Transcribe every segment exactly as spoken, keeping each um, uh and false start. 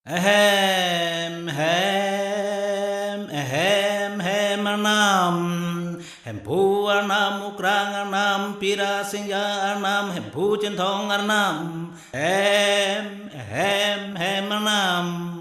Ehem, hem, ehem, hem Arnam. Hemphu Arnam, Ukrang Arnam, Pira Singja Arnam, Hemphu Chinthong Arnam. Hem, hem, hem Arnam.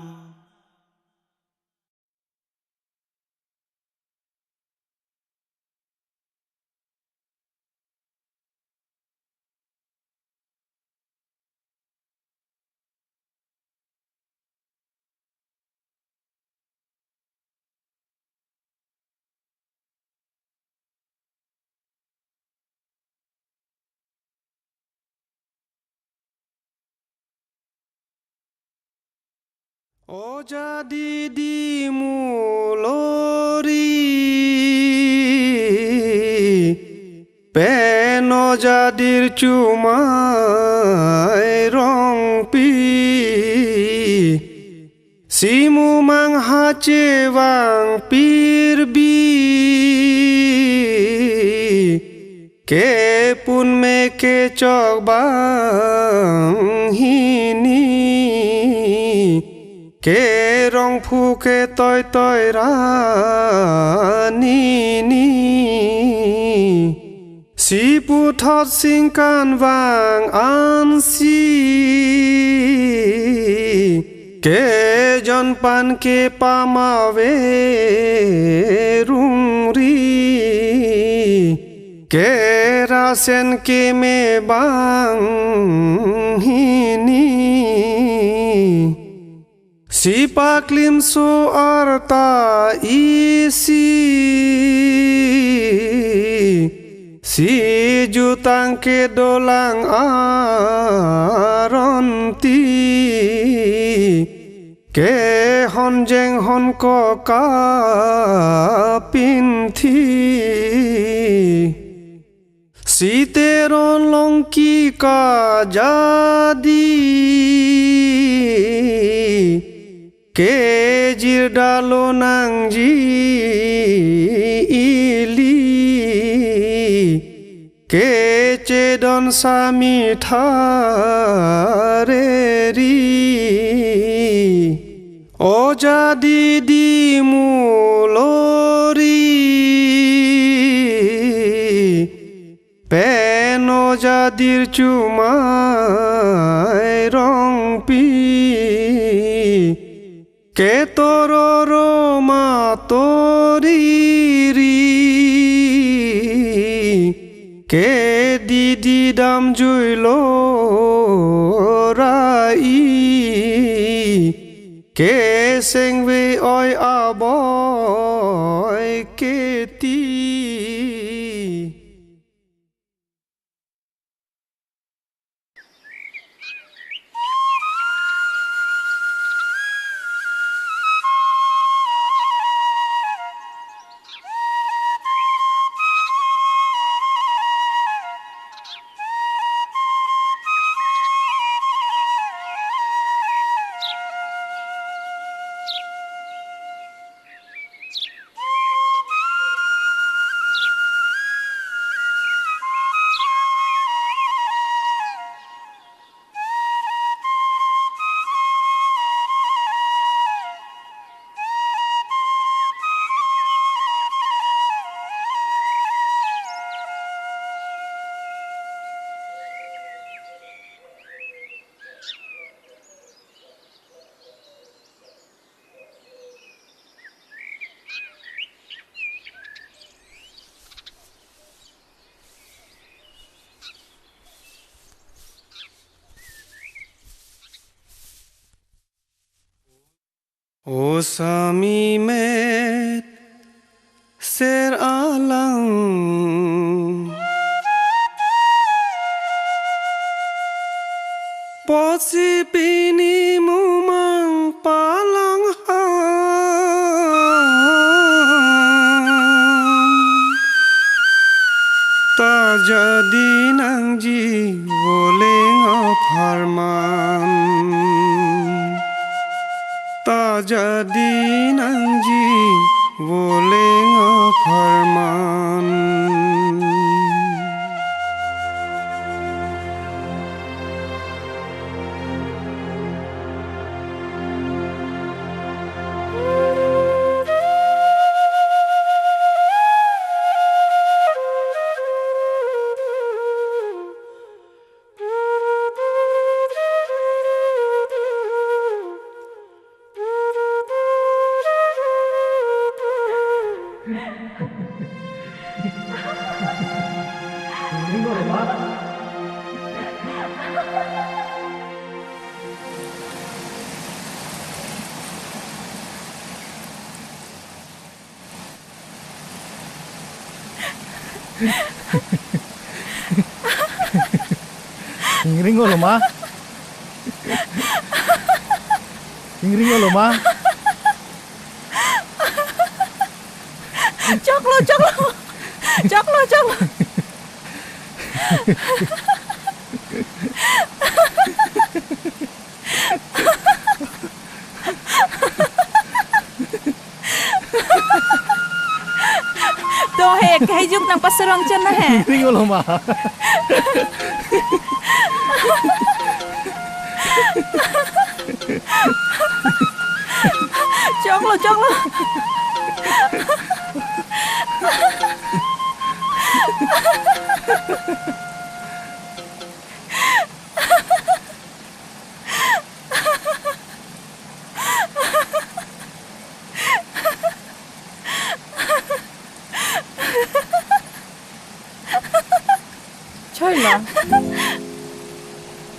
O jadi di mulo ri, pen o jadir chumai rongpi, si mumang ha chevang pirbi, kepun me kechok banghini, kerongphu ketoitoi ra nini, si puthot singkan vang ansi, kejon pan kepamave rungri, kerasen keme banghini, si paklimso arta isi, si jutang kedolang aronti, kehonjeng honkok kapinthi, si Teron Longki kajadi, kejir dalo nangji ili, kechedon sami thareri. O jadi di mulo ri, pen o jadir chumai rongpi, ketororo matoriri, kedidi damjuilo rai, kesengve oi aboi keti. O sami met ser alang, apotsi pini mumang palang ha, ta jadi nangji voleng apharman, ta jadi nangji voleng apharman. Ingring olo ma? Ingring olo ma? Choklo, choklo. Choklo, choklo. To he, kahijuk nangpasarong chan na he. Ingring olo ma? Choklo, choklo. Choi lo.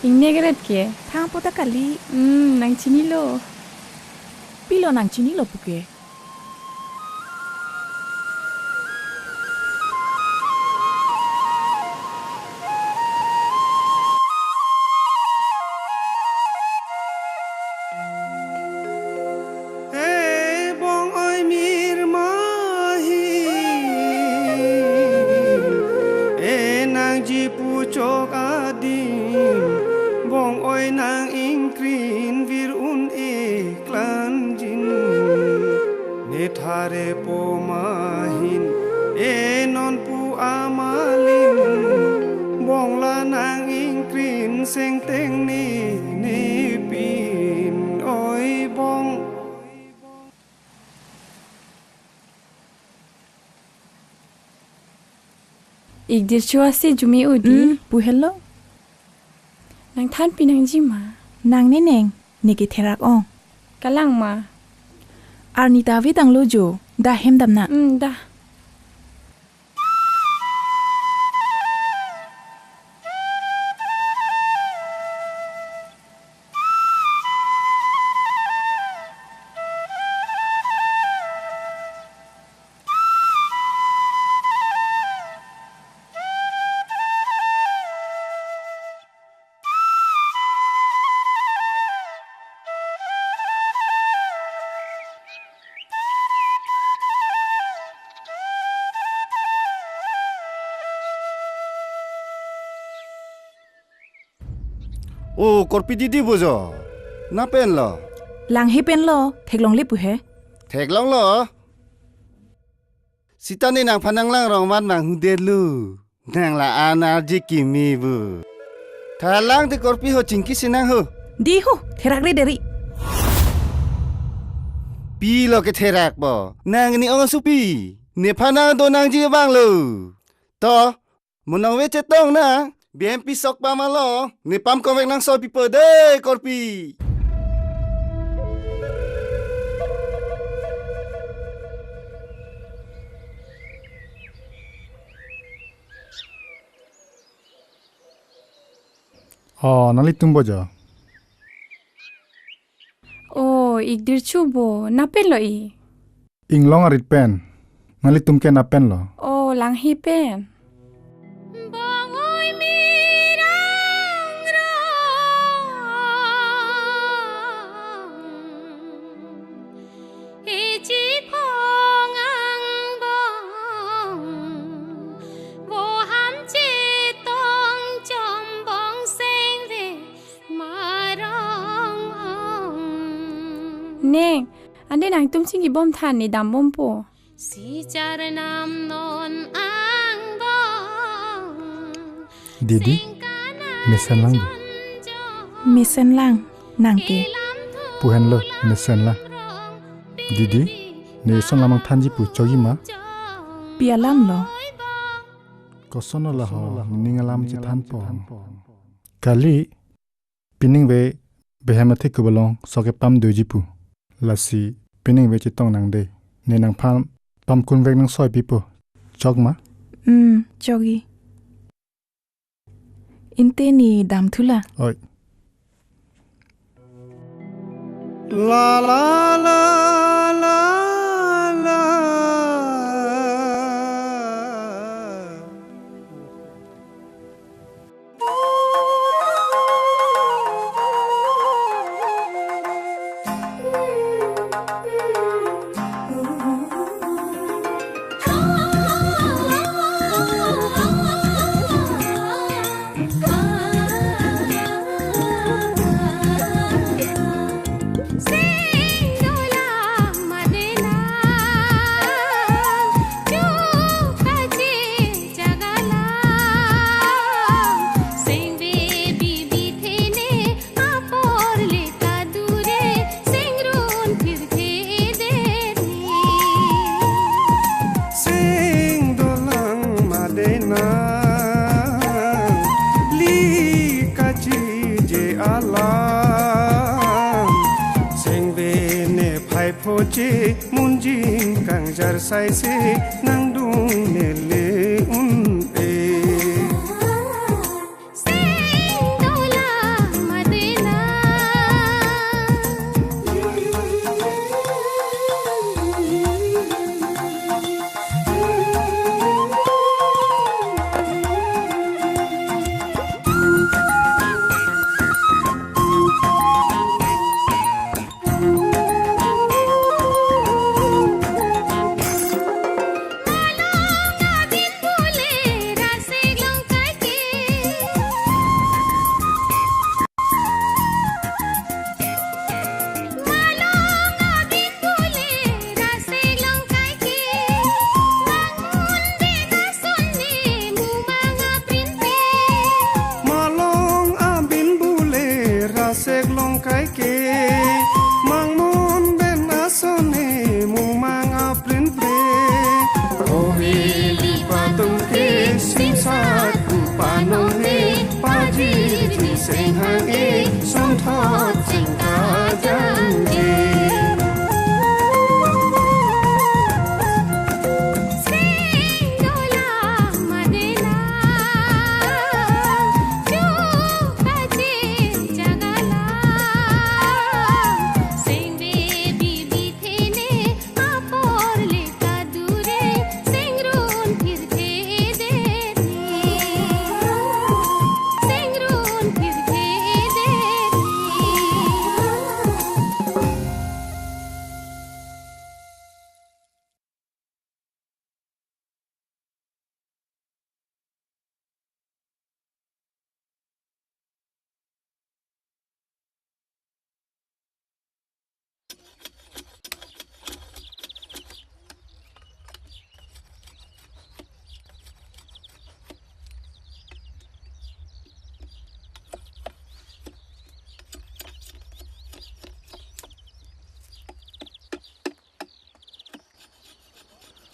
Ingnek ret ke. Thang puta kali. Hmm, nangchinilo. Pilo nangchinilo puke. E bong oi mir mahin, e nangji puchok adim, bong oi nang ingkrin vir un-e klanjin. Ne thare po mahin, e non pu amalim, bong la nang ingkrin sengteng ne, ne pin oi bong. Ikdir chua si jumi udi. Hmm, pu helo. Nang thanpi nangji ma? Nang neneng, ne ke therak ong. Kalang ma? Arni ta ave tanglo jo, da hem dam na. Hmm, da. O korpi didi bojo. Na pen lo? Langhe pen lo, theklongle pu he. Theklonglo? Sita ne nangphan nanglang rong mat mang hu det lu. Nang la an arje kimi bu. Thalang te korpi ho chingki sinang ho. Di hu, therak re deri. Pilo ke therak po. Nang ni ong supi. Nephan nang do nangji bang lo. To, mo nang ve chetong na. B M P sok pamalo. Nepam konvek nang so pipo de korpi. O, nanglitum bojo. O, ikdir chu bo, na pen lo i? Inglong arit pen. Nanglitum ke na pen lo? O, langhe pen. Bongoi mirang rong. Eji phong angbong, voham chetong chombong sengve marong ong. Neng, ande nangtum chingki bom than ne dam bompo. Si charnam non angbong. Didi, mesen lang do. Mesen lang, nang ke. Pu henlo, mesen lang. Didi, ne ison lamang thanji pu chogi ma? Pi alam lo? Koson lo ho, ning alam chethan po. Kali, pining ve behem athe kubalong sok kepam doji pu. Lasi pining ve chetong nang de. Ne nangphan pam kunvek nang soi pipo. Chok ma? Hmm, chogi. Inte ne damthulang. Oi. La la la la la. Apor le kadure, singrum phirthe deri. Sing dolang madena, li kachije alam. Singve ne phai phoche, munjing kangjar saise, nangdung nele un-e. Sing dolang madena. Malong abin bule rasek longkai ke, mangmun ben asone mumang aprin pre. Koheli patung ke simsat kupanong ne, pajir ni senghang e, sonthot sengkajang je.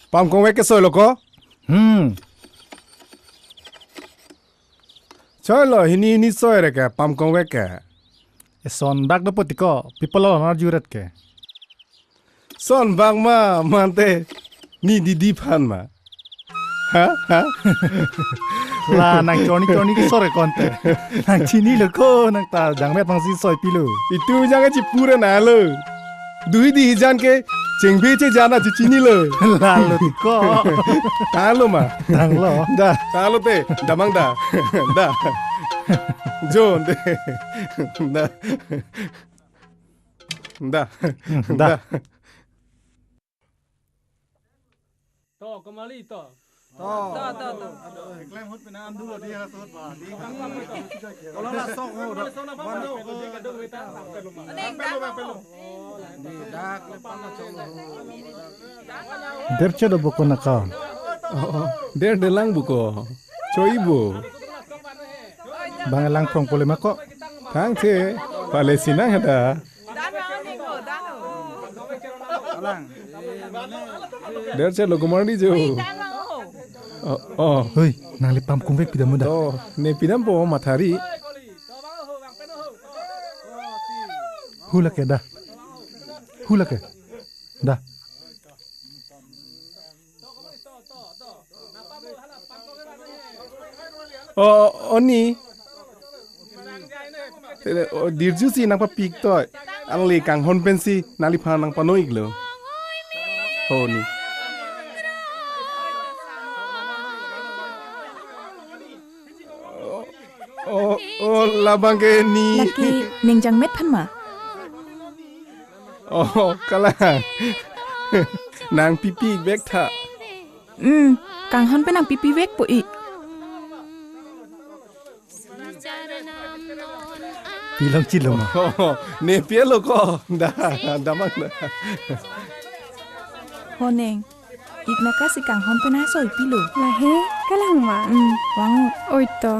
Pamkongvek ke soilo ko? Hmm. Soilo, hini hini soi re ke, pamkongvek ke. Eson bak do poti ko, people lo na juret ke. Son bak ma, mante, ne didi aphan ma. Ha? Ha? La, nang chorni chorni ke sore konte. Nang chinilo ko, nang ta jangmet nangsi soi pilo. Itum jang chipura nalo. Duhi dihi jan ke, chengbe che jan a chichinilo. Lalo ti ko. Tanglo ma. Tanglo. Da. Tanglo te, damang da. Da. Jon te. Da. Da. Hmm, da. Da. To, kemali to. To. To, to, to. Klem hut pina andu lo dia sot ba. Di kang kang to. Kalau na sok ho da. Wan ho. Ning pelo, pelo. Di dak lepan na chong ho. Der chedo boko naka. Oh, oh. Der delang boko. Choi bo. Bang lang prong pole mako. Thang the. Pale sinang hada. Alang. Der chedo kumar di jo. Oh, oh. Hoi, nangli pamkongvek pidam da. To, ne pidampo mathari. Hula ke da. Hula ke. Da. Oh, oni. Eh, o, dirjusi nangpapik toi. Alangli kanghon pensi nangliphan nangpano-iklo. Ho ni. O, o, o, labang ke ni. Lake ning jangmet aphan ma? O, kalang. Nangpipi-ik vek tha. Hmm, kanghon pen nangpipi vekpo ik. Pilong chilong. Ne pielo ko. Da, damang da. Ho neng. Ik naka si kanghon pen asoi pilo. Lahe, kalang ma. Hmm, vang-o. Oi to.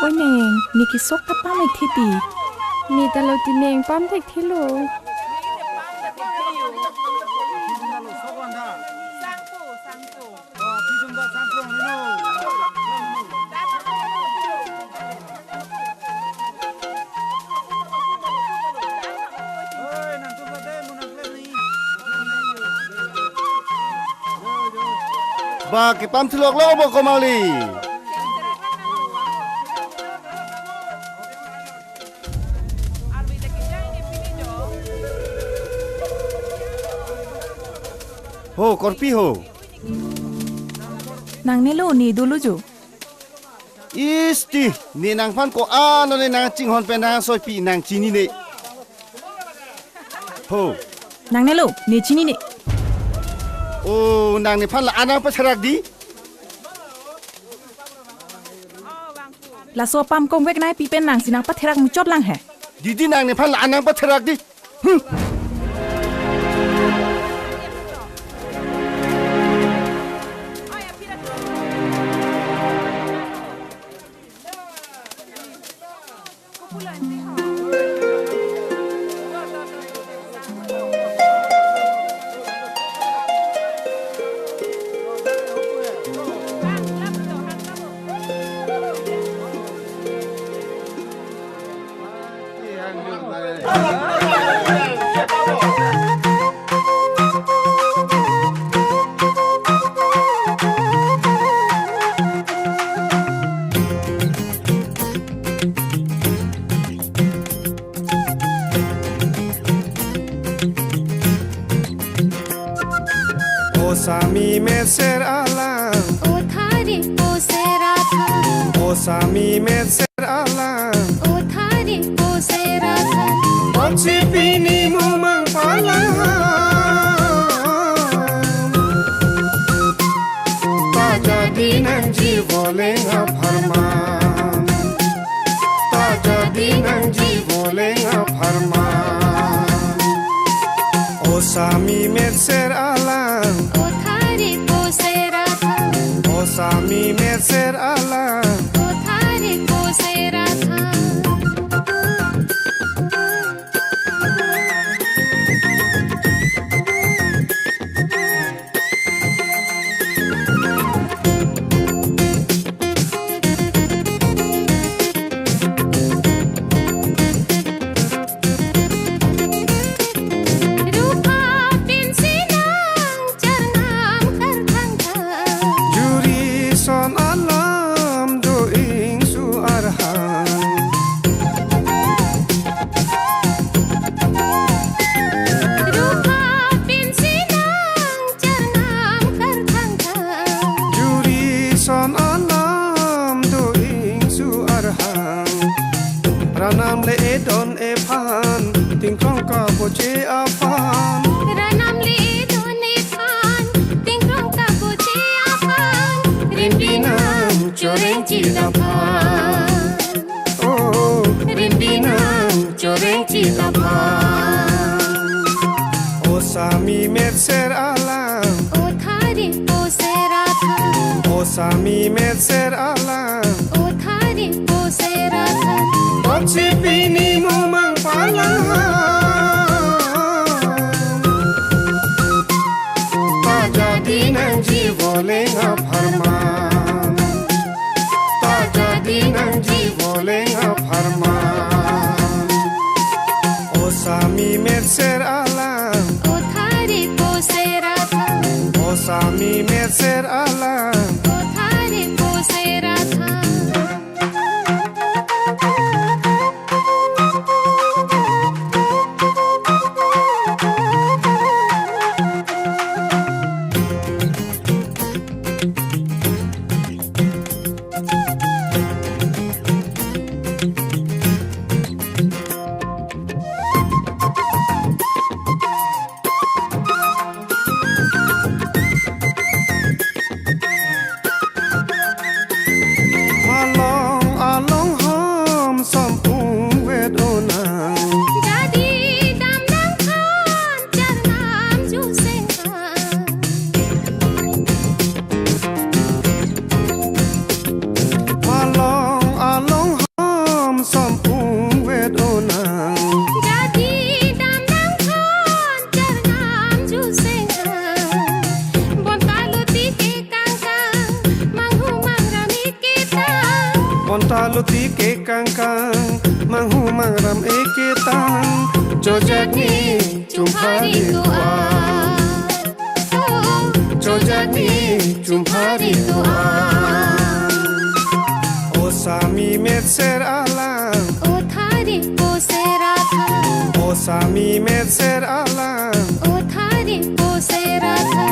Oi neng, ne kesok ta pam-ik the ti. Ne ta lo ti neng, pam thekthelo. Ba, kepam thulok lo bo komali. Ho, korpi ho. Nangne lo, ne dolo jo. Isti, ne nangphan ko-an ne nangchinghon pen nangsoipi nang chinine. Ho. Nangne lo, ne chinine. O, nang nephan la-an nangpatherak di. Laso pam kongvek nai pi pen nangsi nangpatherak muchot lang he. Didi nang nephan la-an nangpatherak di. Hmm. O sami meser alang. O thari poser atha. O sami meser alang. O thari poser atha. Ochi pini mumang palang. Ta jadi nangji voleng apharman. Ta jadi nangji voleng apharman. O sami meser alang. O thari poser atha. O sami meser alang. O thari poser atha. Rupa pinsinang charnam karthangthang. Juri son alam do ingsu arhang. Rupa pinsinang charnam karthangthang. Juri son alam do ingsu arhang. Ranam le edon ephan, tingkrong kaboche aphan. Ranam le edon ephan, tingkrong kaboche aphan. Rimbi nangchoreng chit aphan. Oh, rimbi nangchoreng chit aphan. O sami meser alang. O thari poser atha. O sami meser alang. O thari poser atha. Ochi pini mumang palang. Ta jadi nangji voleng apharman. Ta jadi nangji voleng apharman. O sami meser alang. O thari poser atha. O sami meser alang. O Loti ke kangkang, manghu mangram eketang, chojak ni chumphari ko-an. Chojak ni chumphari ko-an. O sami metser alang. O thari po seratha. O sami metser alang. O thari po seratha.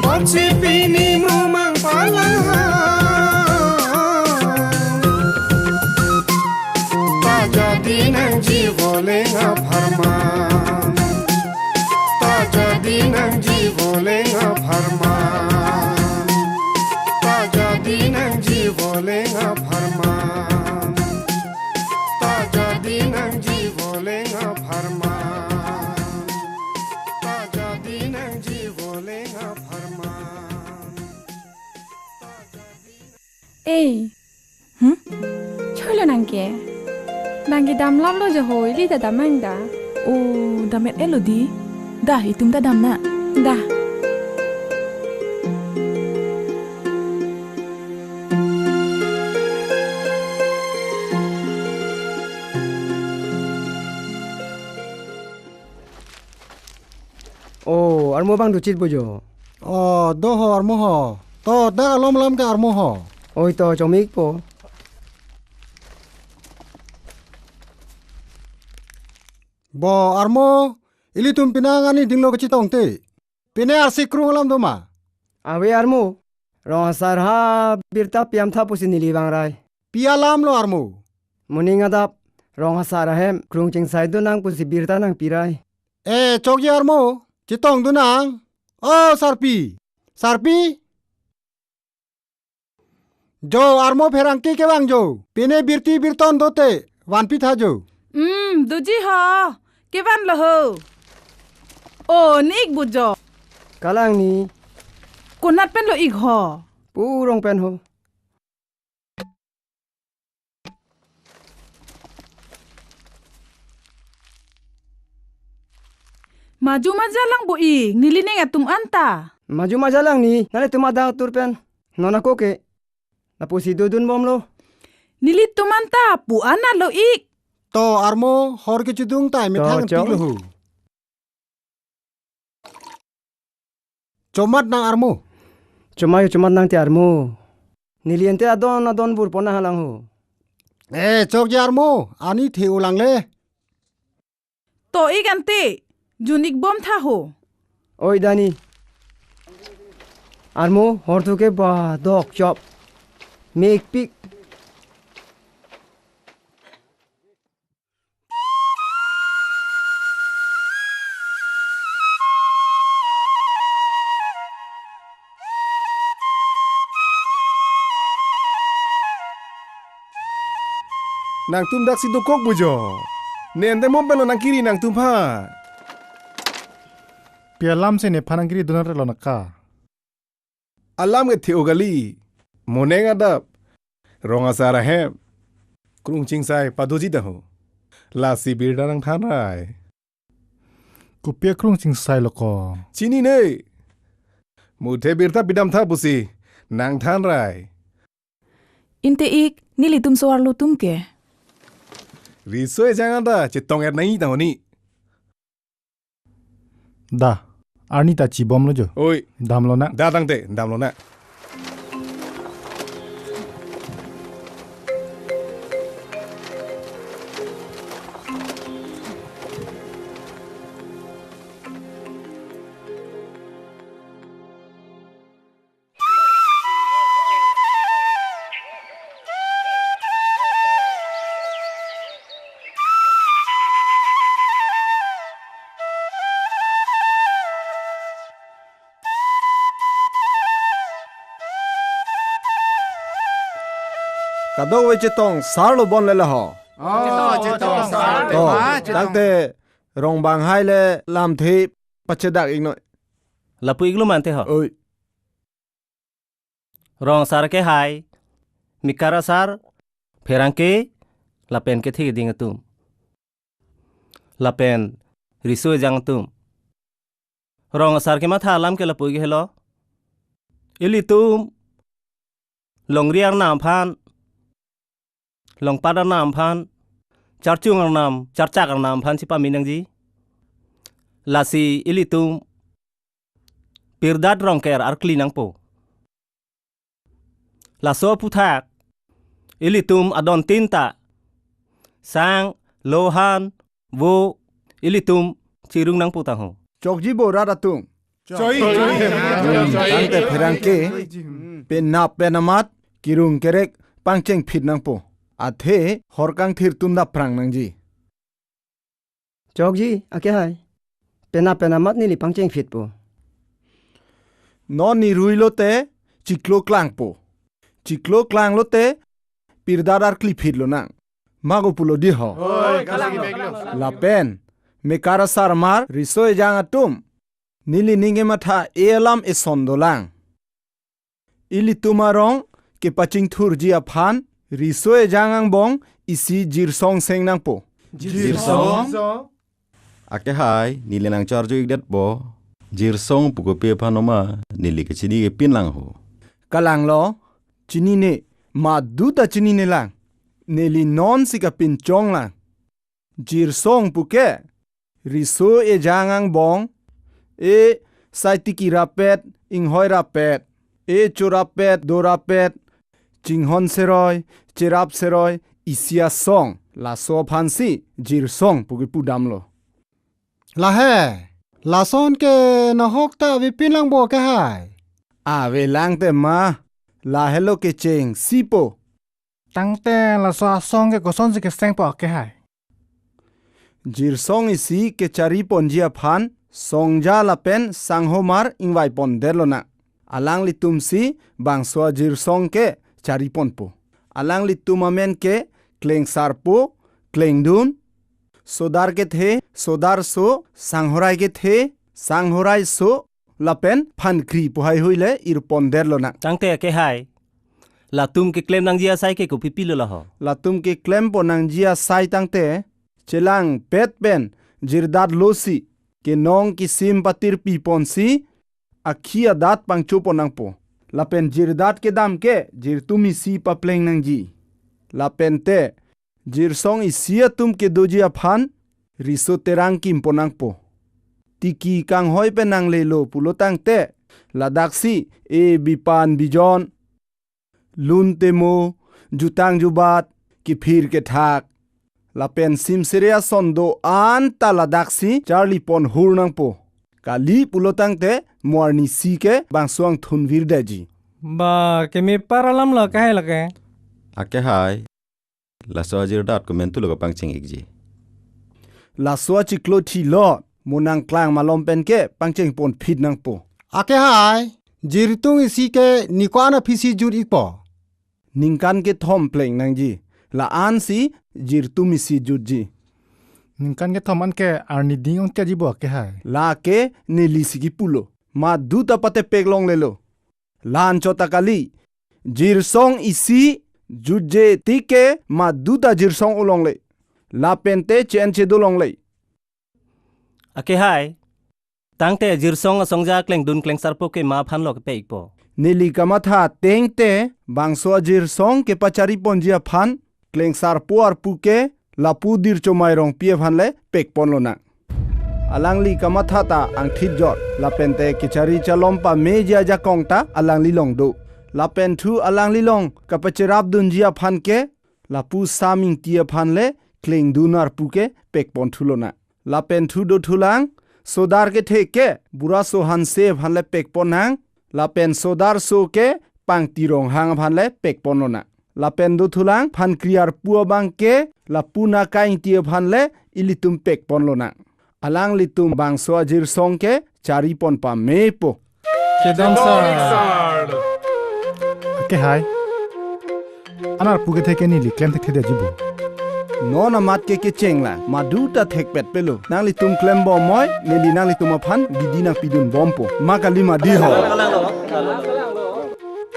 Pochi pini mumang palang. Pajadi nangji voleng apharman. Pajadi nangji voleng apharman. Pajadi nangji voleng apharman. Pajadi nangji voleng apharman. Pajadi nangji voleng apharman. Pajadi. Ei. Hmm? Choilo nangke. Nangke damlaplo jo ho, ili ta damnang da. O, dam-et-etlo di. Da, itum ta damnang. Da. O, armo abang dochit bo jo. O, do ho armo ho. To, dak alom alam ke armo ho. Oi to, chomikpo. Bo armo, ilitum penang ani dinglo kachetongte. Pine arsik krung alam doma. Ave armo. Rong asar ha birta piam tha pusi neli vangrai. Pi alamlo armo? Moning adap, rong asar ahem, krung chingsai dun nang pusi birta nangpirai. E, chokji armo, chetong dun nang. O, sarpi. Sarpi? Jo, armo pherangke kevang jo. Pine birti birton dote, vanpi tha jo. Hmm, doji ho. Kevanlo ho. O, ne-ik bo jo. Kalang ni. Konat penlo ik ho? Pu rong pen ho. Maju majalang bo ik, neli ning atum anta. Maju majalang ni, nanglitum adang atur pen. Non ako ke. Lapusi dodun bomlo. Nelitum anta pu-an lo ik. To armo, hor kechedung tai methang To, chong. Piklo ho. Chomat nang armo. Chomai chomat nang ti armo. Neli ante adon adon bur pon nang halang ho. E, chokji armo, ani the-o lang le. To ik ante, jun ik bom tha ho. Oi dani. Armo, hor thu ke ba dok chop. Mekpik. Nangtum daksi dokok bo jo. Ne ante mo penlo nangkiri nangtum aphan. Pi alam si nephan nangkiri dun nang relo naka. Alam ke the-o kali. Moning adap. Rong asar ahem. Krung chingsai padoji ta ho. Lasi birta nangthanrai. Kopi akrung chingsai lo ko? Chinine. Muthe birta pidam tha pusi. Nangthanrai. Inte ik, nelitum so-arlo atum ke. Riso ejang anta, chetong-et nangji ta ho ni. Da, arni ta chibomlo jo. Oi. Damlo na. Da tangte, damlo na. Kadokave chetong sarlo bon le laho. Oh, chetong, chetong sar. To, ah, chetong. Tangte rongbang hai le lamthe pachedak iknoi. Lapu iklo mante ho. Oi. Rong asar ke hai, mikar asar, pherangke, lapen kethe keding atum. Lapen riso ejang atum. Rong asar kematha alam ke lapu ik helo. Ilitum longri arnam aphan longpat arnam aphan, charchung arnam, charchak arnam aphan si pame nangji. Lasi ilitum pirdat rongker arkli nangpo. Laso aphuthak ilitum adon tin ta, sang, lohan, vo, ilitum chirung nangpo tangho. Chokji bo rat atum. Choi, choi. Tangte pherangke, penap penamat, kirung kerek, pangchengphit nangpo. Athe, hor kangthir atum daprang nangji. Chokji, akehai. Penap penamat neli pangchengphitpo. Non nirui lote, chiklo klangpo. Chiklo klang lote, pirdat arkli phit lonang. Mago pulo di ho. Oi, kalang lo, kalang lo. Lapen, mekar asarmar, riso ejang atum. Neli ning kematha e alam eson dolang. Ilitum arong kepachingthurji aphan, riso ejang angbong isi Jirsong seng nangpo. Jirsong? Akehai, neli nangcharju ikdet po. Jirsong pu kopi aphan oma, neli kachini kepin lang ho. Kalang lo, chinine, madu ta chinine lang. Neli non si kapinchong lang. Jirsong puke, riso ejang angbong, e saitiki rapet, inghoi rapet, e cho rapet, do rapet, chinghon seroi, cherap seroi, isi asong, laso aphan si, Jirsong puke pudamlo. Lahe, lason ke nahok ta avepin lang bo akehai. Avelang te ma, lahelo kechengsipo. Tangte laso asong ke kosonsi kesengpo akehai. Jirsong isi kechari ponji aphan, songja lapen sanghomar ingvai pondetlo nang. Alanglitum si bangso ajirsong kechari ponpo. Alanglitum amen ke Klengsarpo, Klengdun, Sodar kethe, Sodarso, Sanghorai kethe, Sanghoraiso, lapen Phankri pu haihui le irpondetlo nang. Tangte akehai, latum keklem nangji asai ke kopi pilo laho? Latum keklem pon nangji asai tangte, chelangpet pen jirdatlo si, kenong kisim patirpi ponsi, akhi adat pangcho pon nangpo. Lapen jirdat kedam ke, jirtum isi papleng nangji. Lapen te, Jirsong isi atum kedoji aphan, riso terang kim pon nangpo. Tiki kanghoi pen nanglelo pulo tangte, ladaksi e bipan bijon, lun temo, jutang jubat, kiphir kethak. Lapen simsere ason do-an ta ladaksi charli pon hur nangpo. Kali pulo tangte, mo arnisi ke bangso angthun virdetji. Ba, keme par alam lo akehai lake. Akehai. Laso ajirdat komantu lo kapangcheng ikji. Laso achiklo thilo, mo nangklang malom pen ke pangcheng ponphit nangpo. Akehai, jirtung isi ke ningkan aphi si jut ikpo? Ningkan kethom pleng nangji, la-an si jirtum isi jutji. Ningkan kethom an ke arni ding ongtiji bo akehai. Lake neli si kipulo, madu ta patepek longlelo. La-an chot ta kali. Jirsong isi jutje tik ke madu ta Jirsong ulongle. Lapen te chen chedo longle. Akehai, tangte Jirsong asongja Klengdun Klengsarpo ke ma aphan lo kepe ikpo? Neli kamatha tengte bangso ajirsong kepachari ponji aphan Klengsarpo arpu ke lapu Dirchomai Rongpi aphan le pek ponlo nang. Alangli kamatha ta angthit jor, lapen te kechari chalom pameji ajakong ta alangli long do. Lapen thu alangli long kapacherap dunji aphan ke, lapu Sam Ingti aphan le Klengdun arpu ke pek ponthulo nang. Lapen thu dothulang, Sodar kethe ke, Buraso Hanse aphan le pek pon nang. Lapen Sodarso ke, Pangti Ronghang aphan le pek ponlo nang. Lapen dothulang, Phankri arpu abang ke, lapu Nakai Ingti aphan le ilitum pek ponlo nang. Alanglitum bangso ajirsong ke chari pon pamepo. Kedam sar. Akehai. An arpu kethe ke neli klem thekthedetji bo. Non amat ke kecheng lang, madu ta thekpet pelo. Nanglitum klem bom moi, neli nanglitum aphan bidi nangpidun bompo. Ma kali ma di ho.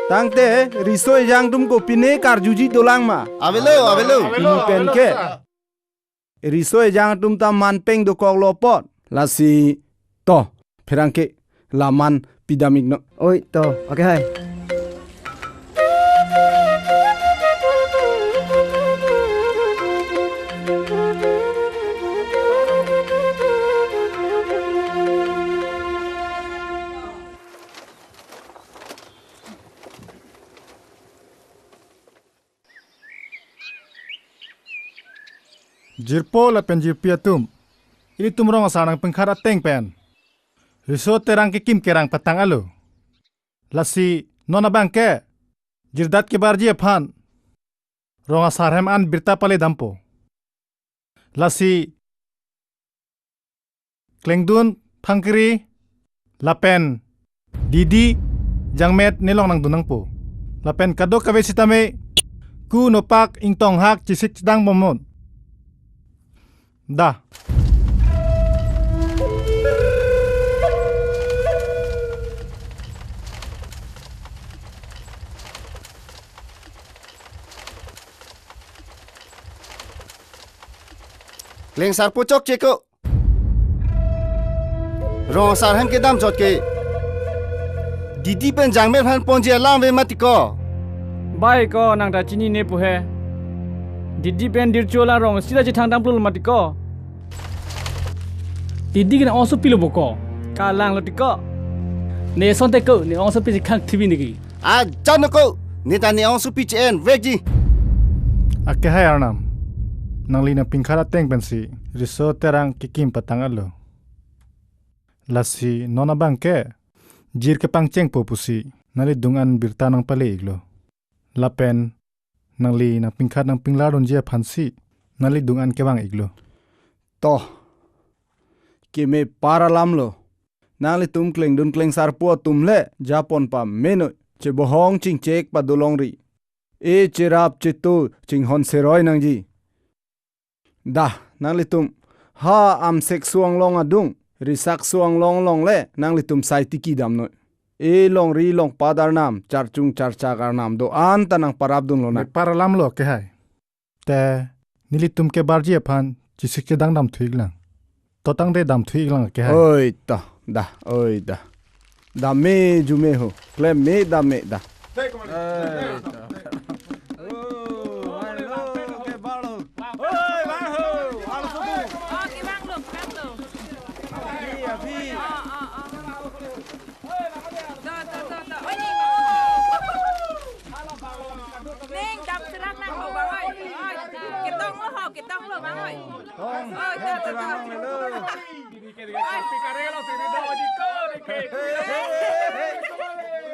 Tangte, riso ejang atum kopine karjuji dolang ma? Avelo, avelo. Pini pen ke. Riso ejang atum ta man peng dokoklo apot. Lasi to, pherangke, la man pidam iknon. Oi, to, akehai. Jirpo lapen jirpi atum, ilitum rong asar nangpingkhat ateng pen riso terang kekim kerang patang alo. Lasi non abang ke jirdat kebarji aphan rong asar hem an birta pale dampo. Lasi Klengdun, Thangkri lapen Didi, Jangmet nelong nangdun nangpo. Lapen kadokave sitame ku nopak ingtonghak chesik chedang bomnon. Da. Klengsarpo chokche ko. Rong asar hem kedam chot ke Didi pen Jangmet aphan ponji alam ave mati ko. Bai ko, nang ta chinine pu he. Didi pen Dircho la rong sita chethang dam pulo mati ko. Didi ke ne ongsopi lo bo ko. Kalang lo ti ko. Ne asonte ko, ne ongsopi si khang thibi niki. Ajan ko, ne ta ne ongsopi che-en vekji. Akehai arnam, nangli nangpingkhat ateng pensi riso terang kekim patang alo. Lasi non abang ke jir kepangchengpo pusi nanglidung an birta nangpale iklo. Lapen nangli nangpingkhat nangpinglar unji aphansi nanglidung an kevang iklo. To, keme par alam lo. Nanglitum Klengdun Klengsarpo atum le japon pamenoi, chebohong chingchek padolongri. E cherap cheto chinghon seroi nangji. Da, nanglitum ha amsek suang long adung, risak suang long long le nanglitum sai tiki damnoi. E longri longpat arnam, charchung charchak arnam do-an ta nangparap dunlo na. Par alam lo akehai. Te nelitum kebarji aphan chesik chedang damthu iklang. To tangte damthu iklang akehai. Oi ta, da, oi da. Dam me arjume ho. Klem me dam me da. Ning, dam serang nang ho, bang oi. Oi, ketong lo ho, ketong lo, bang oi. Oi, da, da, da.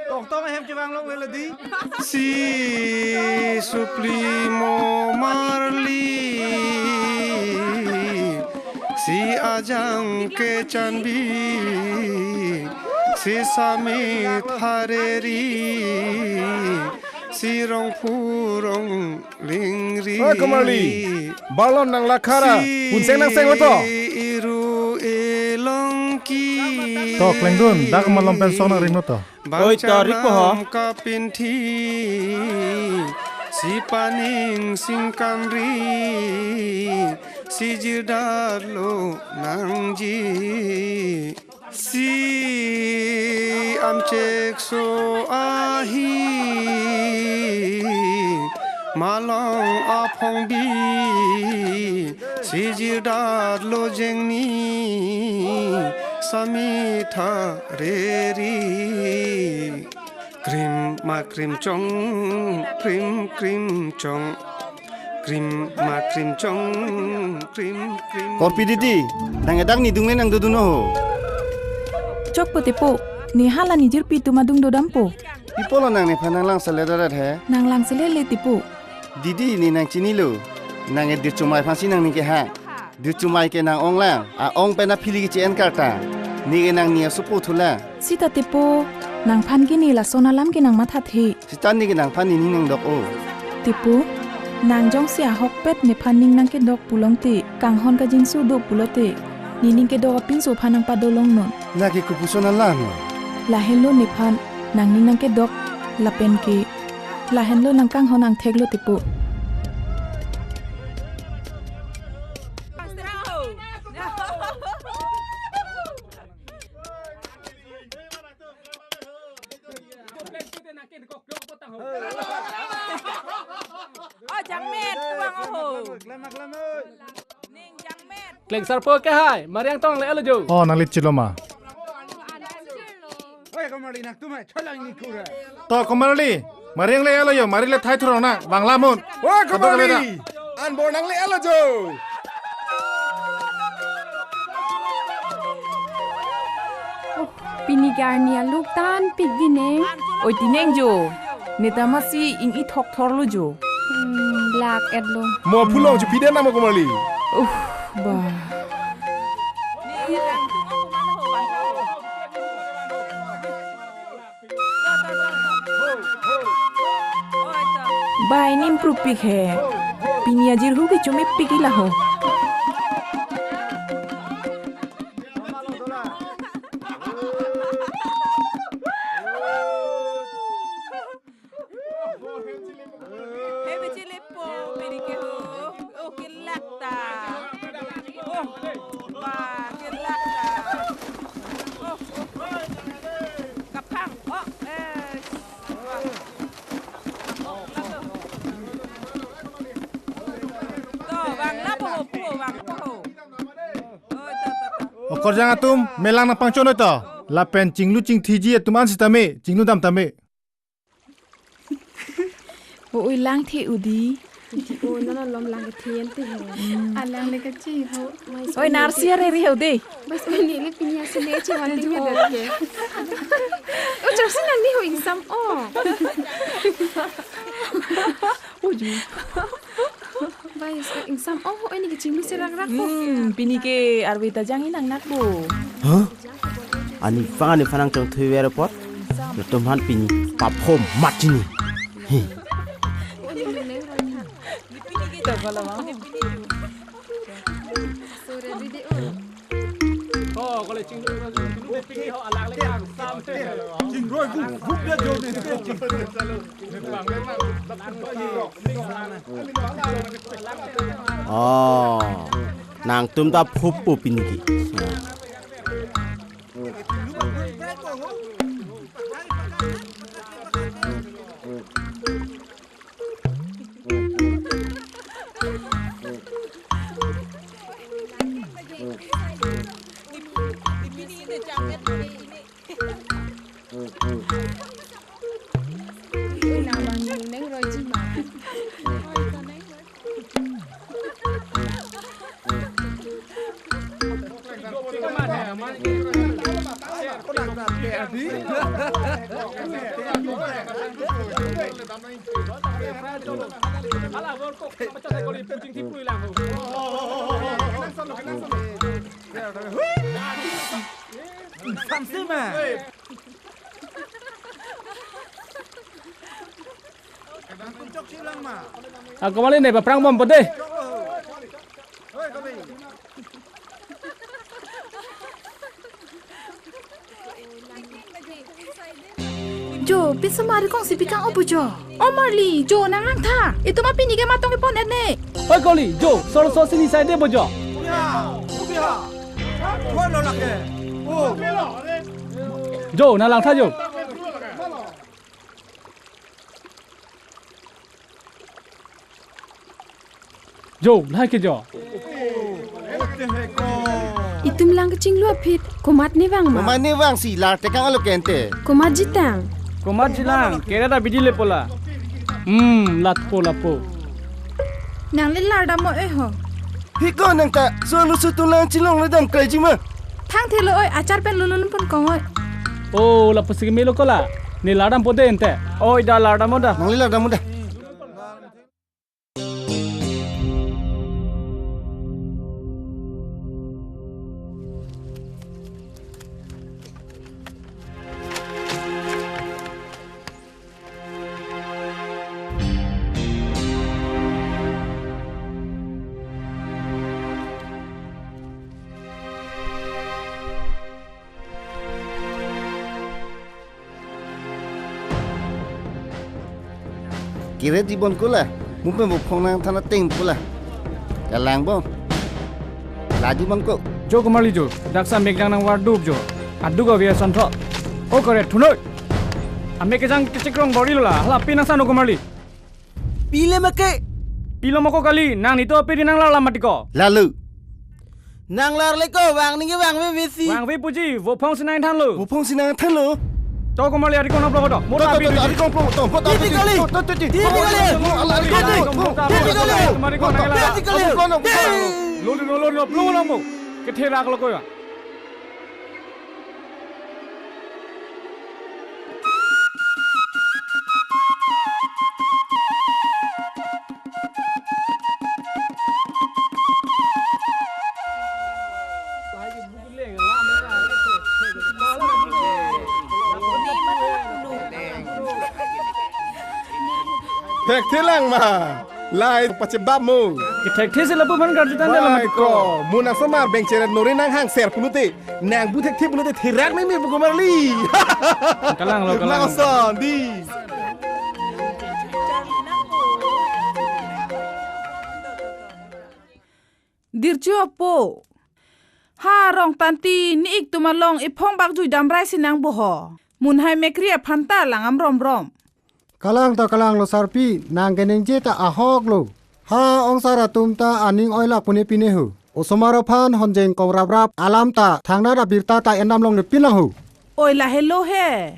Tong tong hem chevang long le di. Si supli mo marli, si ajang ke chanbi, si samit hareri, si rongphu rong lingri. Oi, Komarli, balon nang lakhara, si unseng nang seng oto. Iru elongki. To, Klengdun, dak malom pen song nang ring oto. Oi, to, rik po ho. Bangchanam kapinthi, si paning singkanri, si jirdat lo nangji. Si amchek so ahi, malong aphongbi, si jirdat lo jengni, samit hareri. Krim ma krim chong, krim krim chong. Krim ma krim chong, krim krim. Korpi Didi, nang edak nidung le nang dodun ho. Chokpo tipo, ne hala ne jirpi atum adung dodampo. Pi apotlo nang nephan nang langselet arat he? Nang langselet le tipo. Didi, ne nang chinilo. Nang e Dirchomai aphansi nangning kehang. Dirchomai ke nang-ong lang, a-ong pen aphili keche-en karta. Ne ke nangning asopo thulang. Sita tipo, nangphan ke ne lason alam ke nang mathathe. Sita ne ke nangphan nening nangdok o. Tipo, nang jongsi ahokpet nephan ning nangkedok pulongte, kanghon kajinso do pulote, nening kedok apinso aphan nangpadolongnon. Lake kopuson alam lo. Lahenlo nephan nangning nangkedok lapen ke lahenlo nang kanghon angthek lo tipo. Oh, Jangmet, tuang oho. Ning Jangmet. Klengsarpo kehai, Mariang tong le alo jo. Oh, nangli chiloma. Oi, Komarli, nang tumai cholang ni kura. To, Komarli, Mariang le alo jo, Mari le thai thurong na, bang lamun. Oi, Komarli, anbor nang le alo jo. Pini ke arni aluk tan pik di neng. Oi, ti neng jo. Neta masi ing-i thokthor lo jo. Hmm, lak et lo. Mo phulong chu pide nama Komarli. Uh, bah. Bai nim prupik he. Pini ajirhu ke chumipik ila ho. Hei, bechele po, pini ke ho. Oh, kelak ta. Oh, wah, kelak ta. Oh, oh, oh. Kaphang. Oh, eh. Wah. Oh, lapu. To, vang lapu ho, pu, vang lapu ho. Oh, to, to, to. Okorjang atum, melang nangpangchonoi to. Lapen chinglu chingthiji atum an sitame, chinglu dam tame. O, oi, lang the udi. Udi o, nana lom lang kethe ante he. Hmm. Alang le kachi ho. Oi, narsi are re ho de. Bas oi, neli pini asile chi wan de ke. O, charsi nang ni ho ingsam o. Oju. Bai, ingsam o ho, ini ke chinglu serak rak ho. Hmm, pini ke arve ta jang inang nak bo. Hah? Ani phan, ani phan nangchongthui ver apot. Latum aphan pini paphom mat chini. Hi. Oh, nangtum ta phup pu pini ke. Samsima. Ako mali ne, paprang bom pede. Jo, pinsomar kongsi pikang opo jo. O Marli, jo nang langtha. Itum apini ke matong ipon erne. Oi Koli, jo, sor sor sini side bo jo. Kubiha, kubiha. Kuan lo lake. Oh. Jo, nang langtha jo. Jo, lahai ke jo. Itum lang kachinglu aphi, komat ne vang ma? Komat ne vang si, lar tekang alo kente. Komat jitang. Komat jilang, kera da bidi le pola. Hmm, lat po, lat po. Nang le lar dam mo eh ho. Hiko nang ta, so lu su tulang chilong le dam kai ji ma. Thang thelo oi, achar pen lulun pun kong oi. Oh, lapu si melo kola. Ne lar dam po de ente. Oi, da lar dam mo da. Nang le lar dam mo da. Kire di bon kula, mupen bo phong nangthan ateng kula. Kalang bon. Ladi bon ko. Jo Komarli jo, daksa meklang nang wardup jo. Aduk avi ason tho. O kore thunoi. Ame kejang kechekrong bori lo la, hala pi nang sano Komarli. Pile make. Pilo moko kali, nang nito ape di nang lala mati ko. Lalu. Nang lar le ko, vang ningke vangve vesi. Vangve puji, vo phong si nangthanlo. Vo phong si nangthanlo. To Komarli ari kono plong to. Mo to, to, to, to, ari kono plong to. Mo to, titi kali. To, to, titi. Titi kali. Mo ala ari kono. Titi kali. Titi kali. Lo lo lo lo plong lo mo. Kethe rak lo ko ya. Thekthe lang ma. Lahai pachebap mo. Kethekthesi lapu aphan karjutang dei. Lahai ko. Mo nang osomar bengcheret nori nang hangser pulote, nang bu thekthe pulote therak meme pu komarli. Kalanglo, kalanglo. Nang oson dei. Dirchu apo. Ha Rongtanti, ne-ik atum along ephong bak juidam raisi nang bo ho. Munhai Mekri aphan ta langdam romrom. Kalang ta kalanglo sarpi, nang keningje ta ahoklo. Ha ongsar atum ta aning oilak pune pine ho. Osomar aphan honjeng kong raprap alam ta thangnat abirta ta endam longle pin lang ho. Oi, lahelo he.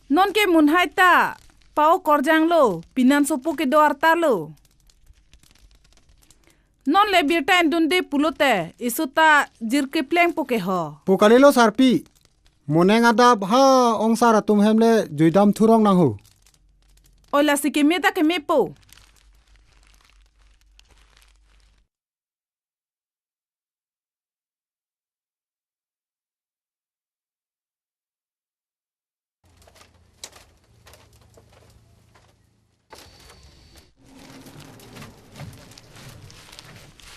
Non ke munhai ta pa-o korjanglo, pinan sopo kedo arta lo. Non le birta endunde pulote, isu ta jir keplengpo ke ho. Pu kalilo sarpi. Moneng adap ha ongsar atum hem le juidam thurong nang ho. Oi, lasi keme ta kemepo.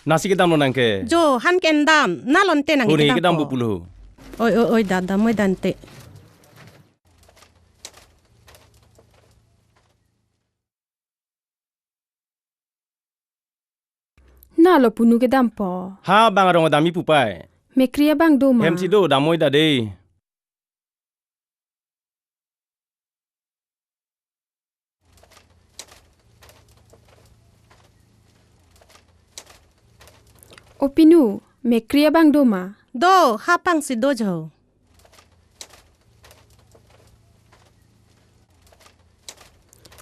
Nasi kedamlo nang ke? Jo, han kendam, nalonte nang. Huni kedam kedampo. Bu pulo. Oi, oi, oi, dada, moi dante. Nalo punu kedampo. Ha, bang arong damji pupai. Mekri abang do ma? Hemsi do, dam moi da dei. O pinu, Mekri abang do ma? Do, ha pangsi do jo.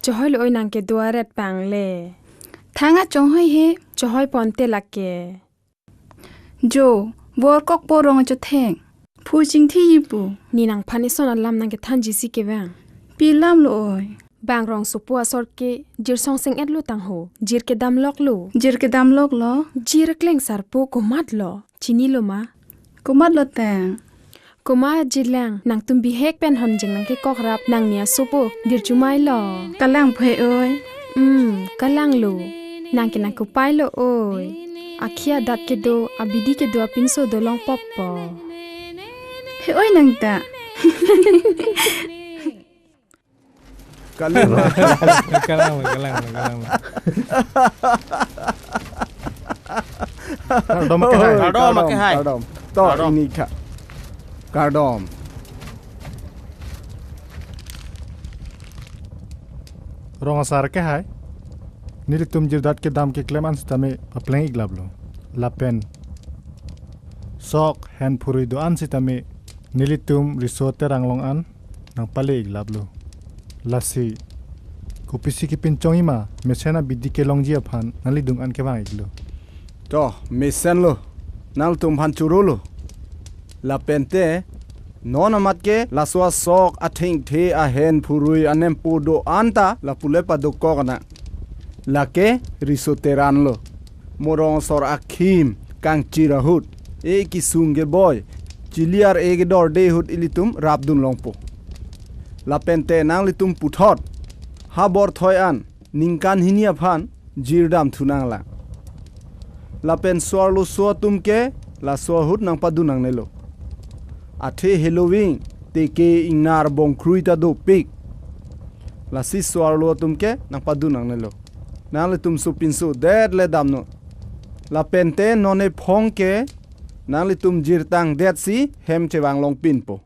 Chohoilo oi nang kedo aret pang le. Thang a chohoi he. Chohoi ponte lake. Jo, vorkok porong achotheng. Phu chingthi ji pu. Ne nangphan eson alam nang kethanji si kevang. Pi lam lo oi? Bang rong sopo asor ke jir song seng-et lo tang ho. Jir kedam lok lo. Jir kedam lok lo. Jir kleng sarpo komat lo. Chinilo ma? Komat lo tang. Komat jilang, nangtum bihek pen honjeng nang kekok rap nangni asopo, Dirchu mai lo. Kalang phe oi. Hmm, kalanglo. Nang ke nang kopai lo oi. Akhei adat kedo, abidi kedo apinso dolong pop po. He oi nang ta. Kalang, kalang, kalang, kalang. Kardom ke hai. Kardom, kardom, kardom. To, kardom. Ini kha. Kardom. Rong asar ke hai. Nelitum jirdat kedam keklem an sitame papleng iklap lo. Lapen sok hen phurui do-an sitame nelitum riso terang long an nangpale iklap lo. Lasi kopisi kepinchongji ma mesen abidi kelongji aphan nanglidung an kevang iklo. To, mesen lo, nangtum aphan choro lo. Lapente, non amat ke laso asok athengthe ahen phurui anempo do-an ta lapu le padokok nang. Lake riso teran lo. Mo rong asor akhim kangchir ahut, e kesung keboi, chili ar-e kedorde ahut ilitum rapdun longpo. Lapente nanglitum puthot ha borthoi an ningkan hini aphan jirdam thu nanglang. Lapen so-arloso atum ke laso ahut nangpadun nangnelo. Athe heloving teke ingnar bongkrui ta dopik. Lasi so-arlo atum ke nangpadun nangnelo. Nanglitum sopinso det le damnon. Lapente non ephong ke nanglitum jirtang detsi hem chevang longpinpo.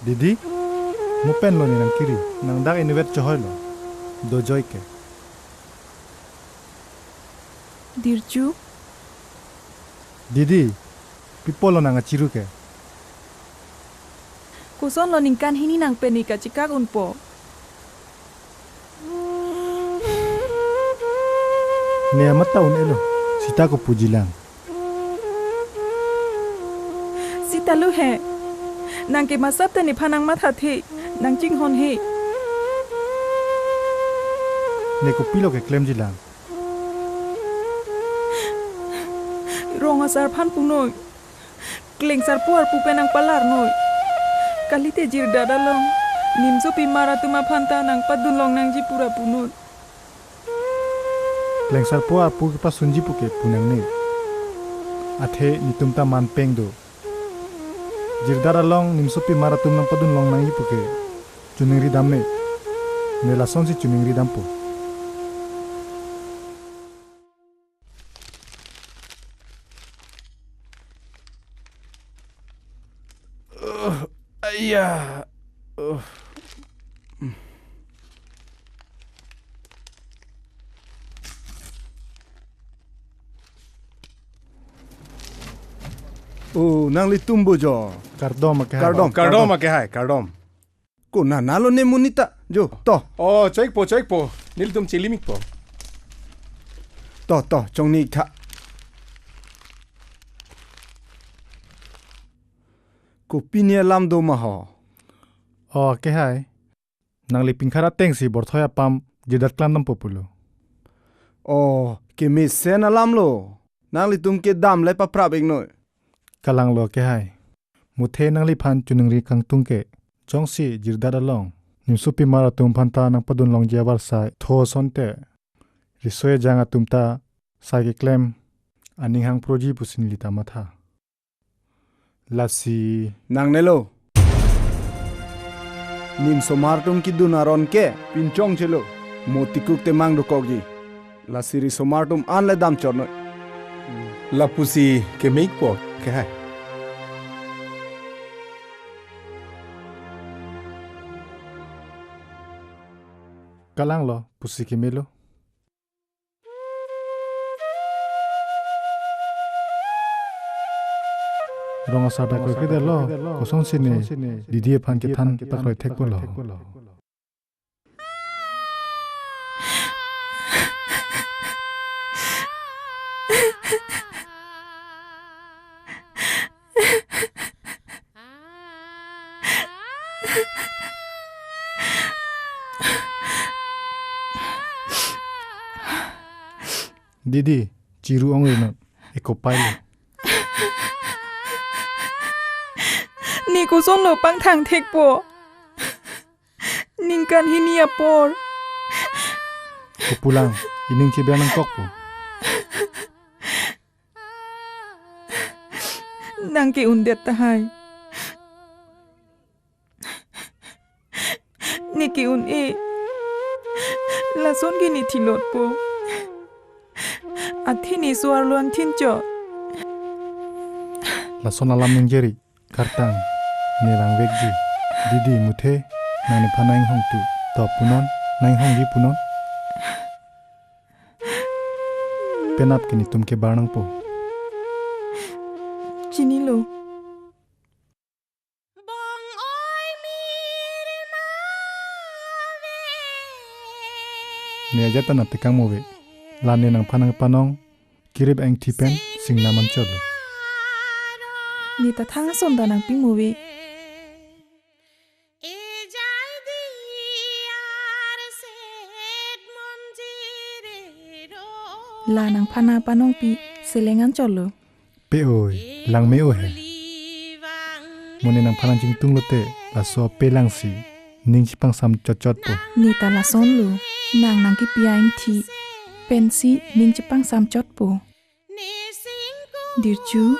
Didi, mo pen lo ne nangkiri, nang dak inutvet chohoilo, dojoi ke. Dirchu. Didi, pi apotlo nang achiru ke? Kosonlo ningkan hini nang pen ne kachikak unpo? Ne amat ta un-elo, sita kopuji lang. Sita lo he. Nang ke masap ta nephan nangmathathe, nangchinghonhe. Ne kopilo keklemjilang? Rong asar aphan punoi. Klengsarpo arpu pen nangpalarnoi. Kalite Jirdat along nimsopi mar atum aphan ta nangpadun longnangji pura punoi. Klengsarpo arpu kepasunji puke pu nangne. Athe netum ta manpeng do. Jirdat along nimsopi mar atum nangpadun longnangji puke choningri damne. Ne lasonsi choningri dampo. Uh, aya. Uh. Oh, nanglitum bo jo. Kardom akehai. Kardom, kardom, kardom akehai, kardom. Konat nalo ne monit ta, jo, to. Oh, choi-ikpo, choi-ikpo. Nelitum chelim-ikpo. To, to, chongni-iktha. Kopi ne alam do ma ho? Oh, akehai. Nangli pingkhar atengsi Borthoi apam Jirdat klemdampo pulo. Oh, kemesen alamlo. Nanglitum ke dam le paprap-iknoi. Kalanglo akehai. Muthe nangliphan choningri kangtung ke. Jongsi Jirdat along nimsopi mar atum aphan ta nangpadun longji avarsai tho asonte, riso ejang atum ta sai keklem aning hangproji pusi neli ta matha. Lasi nangnelo. Nimso mar atum kedun aron ke pinchongchelo. Mo tikuk temang dokokji. Lasi riso mar atum an le damchotnoi. Lapusi keme-ikpo akehai. Kalanglo, pusi kemelo. Rong asar ta kroikredetlo, kosonsi ne didi aphan kethan pakroi thekpo lo. Didi, chiru ongri non, eko pailo. Ne kosonlo pangthang thekpo? Ningkan hini apor. Kopulang, ining cheber nangkokpo. Nang ke-undet tahai. Ne ke-un-e. Lason ke ne thilotpo. Athe ne so-arlo an thinchot. Lason alam ningje ri. Kartang, ne rangvekji. Didi muthe, nang nephan nang-inghongtu. To punon, nang-inghongji punon. Penap ke netum kebar nangpo. Chinilo. Ne ajat ta nangtekang mo ave. La ne nangphan nangpanong kirip engthi pen singnam anchotlo. Ne ta thang ason ta nangpi mo ave. La nangphan nangpanongpi seleng anchotlo. Pe oi, lang me-o he. Mo ne nangphan nangchingtunglote, laso pe langsi ning chepangsam chotchotpo. Ne ta lasonlo, nang nangkepi a-engthi pensi ning chepangsam chotpo. Dirchu.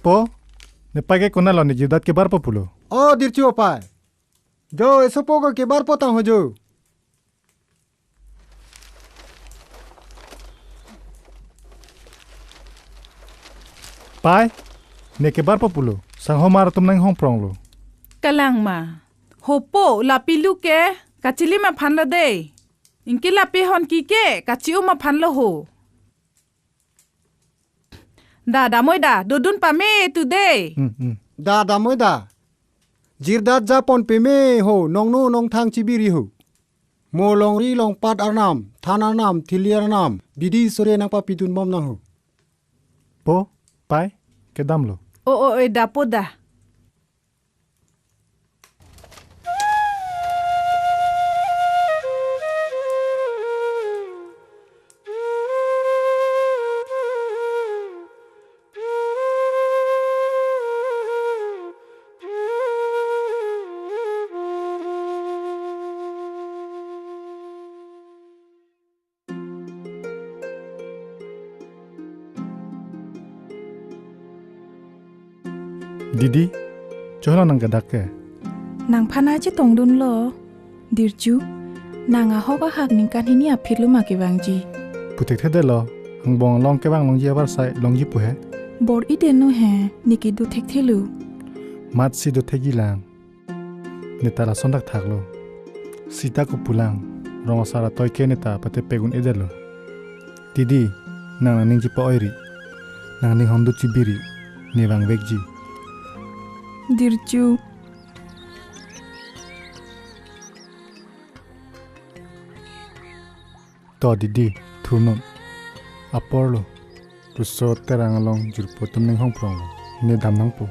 Po, ne pai ke konatlo, ne Jirdat kebarpo pulo? O Dirchu apai. Jo, esopo ko kebarpo tang ho jo. Pai, ne kebarpo pulo, sanghomar atum nang-inghongpronglo. Kalang ma, hopo, lapi lu ke, kachilim aphan lo dei. Ingke lapi hon ki ke, kachi-um aphan lo ho. Da, damoi da, dodun pame tu de. Hmm, hmm. Da, damoi da. Jirdat japon peme ho, nongno nongthang chibiri ho. Mo longri longpat arnam, than arnam, thili arnam, bidi sore nangpapidun bom nang ho. Po, pai, kedamlo. O, o, e, da po da. Didi, chohlo nang kedak ke? Nangphan chetongdunlo. Dirju, nang ahok ahak ningkan hini aphi lo ma kevangji? Puthekthedetlo, angbong along kevang longji abar sai longji pu he. Bor-i deno he, ne kedo thekthelo. Matsi do thekji lang. Neta lason thakthaklo. Sita kopulang, rong asar atoi ke neta patepek un-edetlo. Didi, nang nangning chipa-oiri. Nangning hondut chibiri, ne vangvekji. Dirju. To didi, thunun. Aporlo. Riso terang along jirpo atum ning hongpronglo. Ne dam nangpo.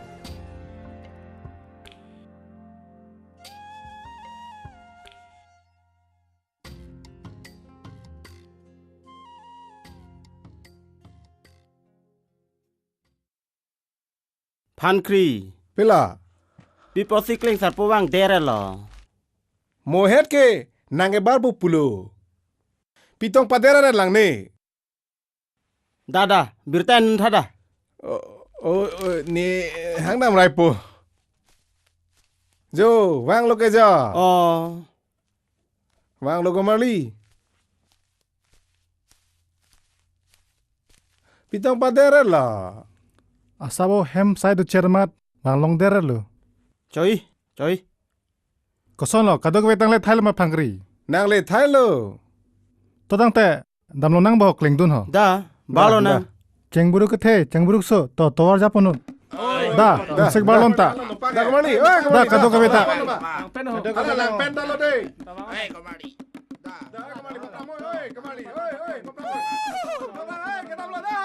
Phankri. Pila? Pi apotsi klengsarpo vangderlo? Mohet ke nang ebar pu pulo. Pi tong pader aret lang ne. Da, da, birta nun tha da. O, o, o, ne hangdam raipo. Jo, vanglo ke jo. O. Vanglo Gomarli. Pi tong pader aretlo? Asabo hem sai do chermat, vang longder aretlo. Choi, choi. Kosonlo, kadokave tang le thailo ma Phankri? Nang le thailo. To tangte, damlo nang bo klengdun ho. Da, barlo nang. Chengburuk kethe, chengburuk so, to tovar japonun. Da, da, insek barlon ta. Da, Gomarli, oi, da, Gomarli, kadokave ta. Langpen ho. Ala langpen ta lo de. Oi, Gomarli. Da, da, Gomarli, patram, oi, oi, Gomarli, oi, oi, patram, oi. Oi, kedamlo da.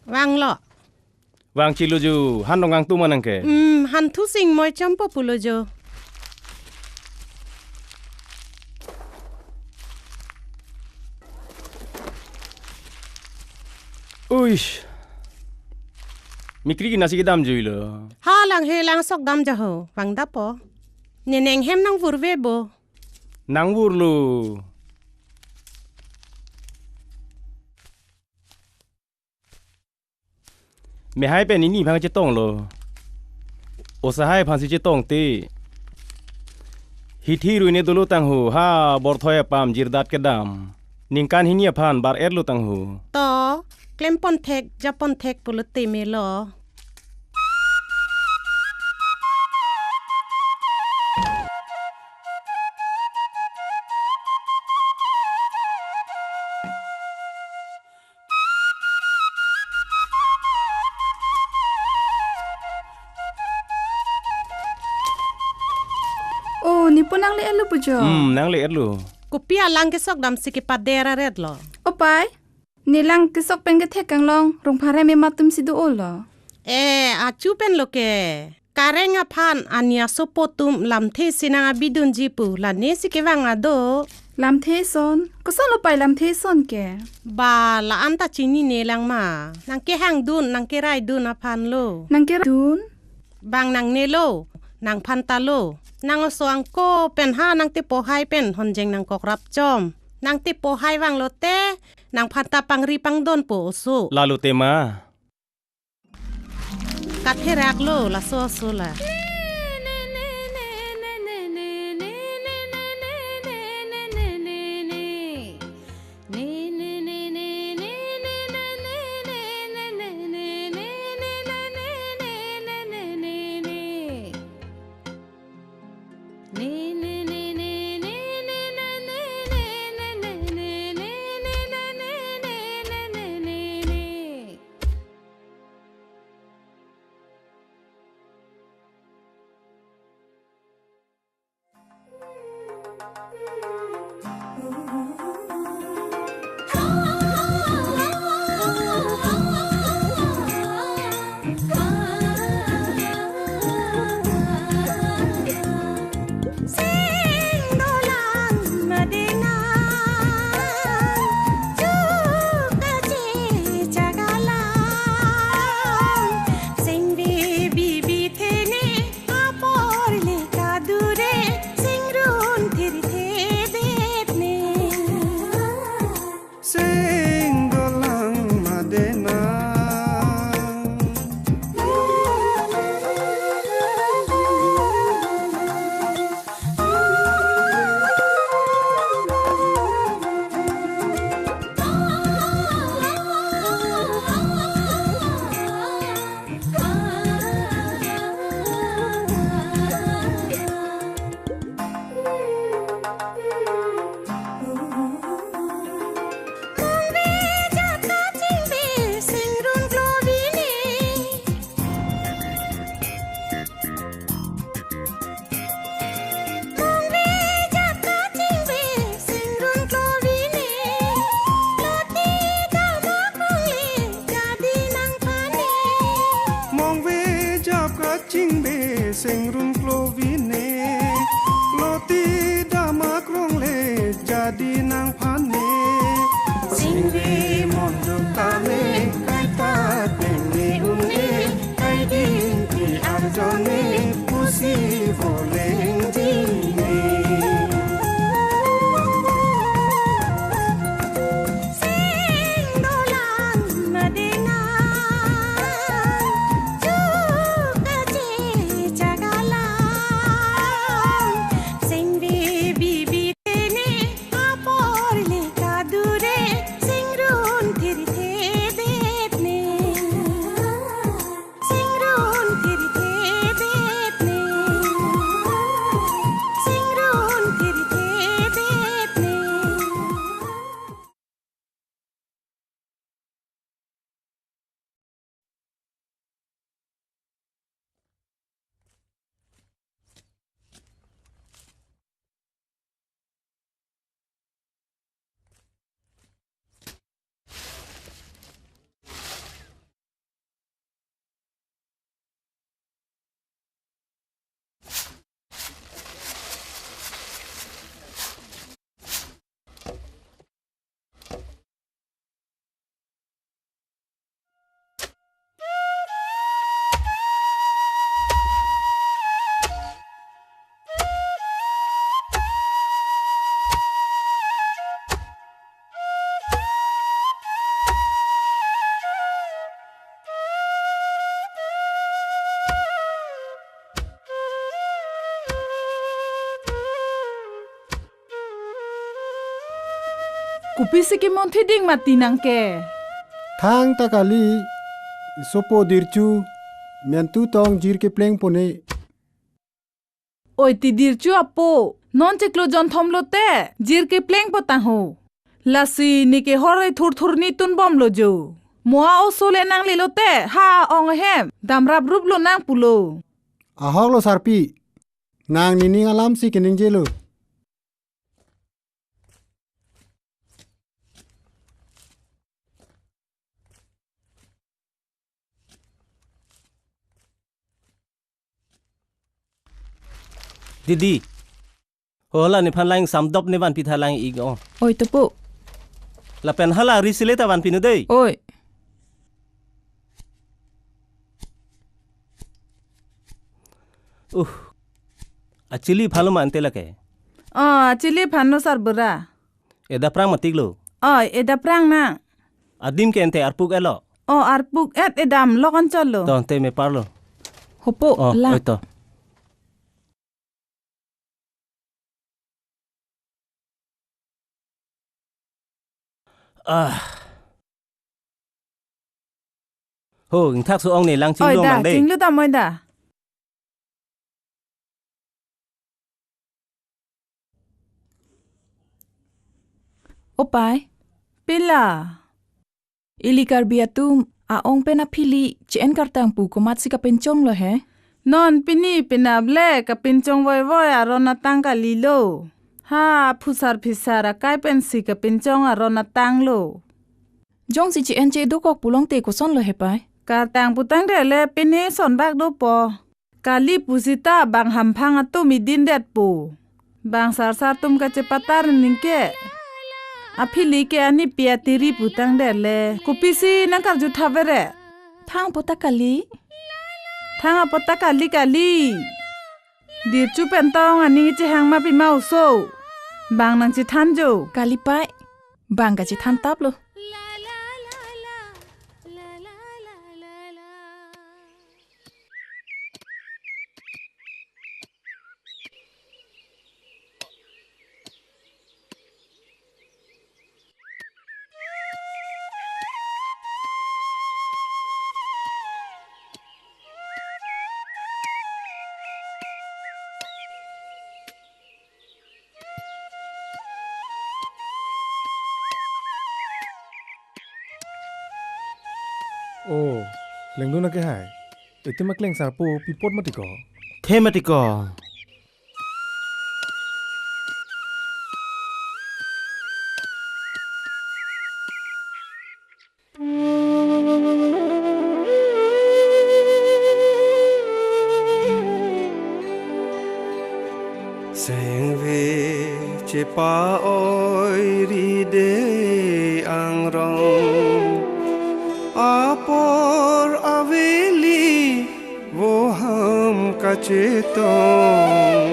Vanglo. Vangchelo jo, han dong kangtum ma nang ke. Hmm, han thu sing moi chompo pulo jo. Uish. Mikri kina si kedam juilo. Ha lang he lang sok dam jaho, vang dapo. Ne neng hem nang vurve bo. Nang vurlo. Mehai pen ini aphan chetonglo. Osahai aphan si chetongte. Hithi ruine dolo tangho, ha borthoi apam jirdat kedam. Ningkan hini aphan bar-etlo tangho. To, klempon thek, japon thek pulote melo. O, nepo nang le-etlo pu jo? Hmm, nang le-etlo. Kopi alang kesok damsi kepader aretlo? O pai, ne lang kesok pen kethek kanglong, rongpharem emat atum si do-olo. E, achu pen lo ke. Kareng aphan ani asopo atum lamthe si nang abidunji pu, lane si kevang ado. Lamthe son? Koson lo pai lamthe son ke? Ba, la-an ta chinine lang ma. Nang kehangdun, nang keraidun aphan lo. Nang keraidun? Bang nangne lo, nangphan ta lo. Nang oso angko pen ha nang tepo hai pen honjeng nangkok rap chom. Nang tepo hai vang lote, nangphan ta pangri pangdon po oso. Lalo te ma. Katherak lo, laso oso la. Seng dolang madena, chuka che chagalang, seng be bibi thene, apor le kadure, seng run thir the det ne. Seng dolang madena. Mongve jap kachingbe seng run klovine, loti dam akrong le jadi nangphan ne. Singve monduk tame kaita teng ne un-e, kaiding ke arjon ne pusi voleng ding ne. Seng dolang madena, chuka che chagalang, seng be bibi thene, apor le kadure, seng run thir the det ne. Seng run thir the det ne. Seng run thir the det ne. Kopisi kemonthi ding mati nang ke? Thangta kali, sopo Dirchu, mentu tong jir kepleng pone. Oi ti Dirchu apo, non chiklo jonthom lote, jir kepleng potang ho. Lasi ne ke hor thur thur ni tun bom lo jo. Mo a-oso le nang le lote, ha ong ahem, damrap rup lo nang pulo. Ahok lo sarpi, nang nening alam si keningje lo. Didi. Ho, la nephan lang samdop ne vanpi tha lang ik o. Oi, topo. Lapen hala ri sile ta vanpi nu dei. Oi. Uh. Achili phalo ma ante lake. Oh, achili phano sarbura. Eda prang matik lo. Oi, eda prang na. Adim ke ante arpuk elo. Oh, arpuk et edam lokon cholo. To ante me parlo. Hopo, oh, la. Oi to. Ah. Ho, ingthak so ong ne lang chinglu oi da, lang dei. Chinglu dam oi da. O pai. Pila. Ili Karbi atum a-ong pen aphili che-en kartang pu komatsi kapinchong lo he? Non pini penap le kapinchong voivoi aron atang kalilo. Ha, phusar phisar akai pensi kapinchong aron atang lo. Jongsi che-en che dokok pulote koson lo he pai? Kartang putangdet le pini sonbak dopo. Kali pusita bang hamphang atum idin detpo. Bang sarsar atum kachepatar ningke. Aphili ke anipi atiri putangdet le. Kopisi nangkarju thavere. Thang apot ta kali. Thang apot ta kali kali. Dirchu pen tong aning chehang ma pima oso. Bang nangchethan jo. Kali pai. Bang kachethan tap lo. Oh, lengdun ake hai. Itum akleng sarpo pi apot mati ko. The mati ko. Sengve chepa-oi ride angrong, apor aveli voham kachetong,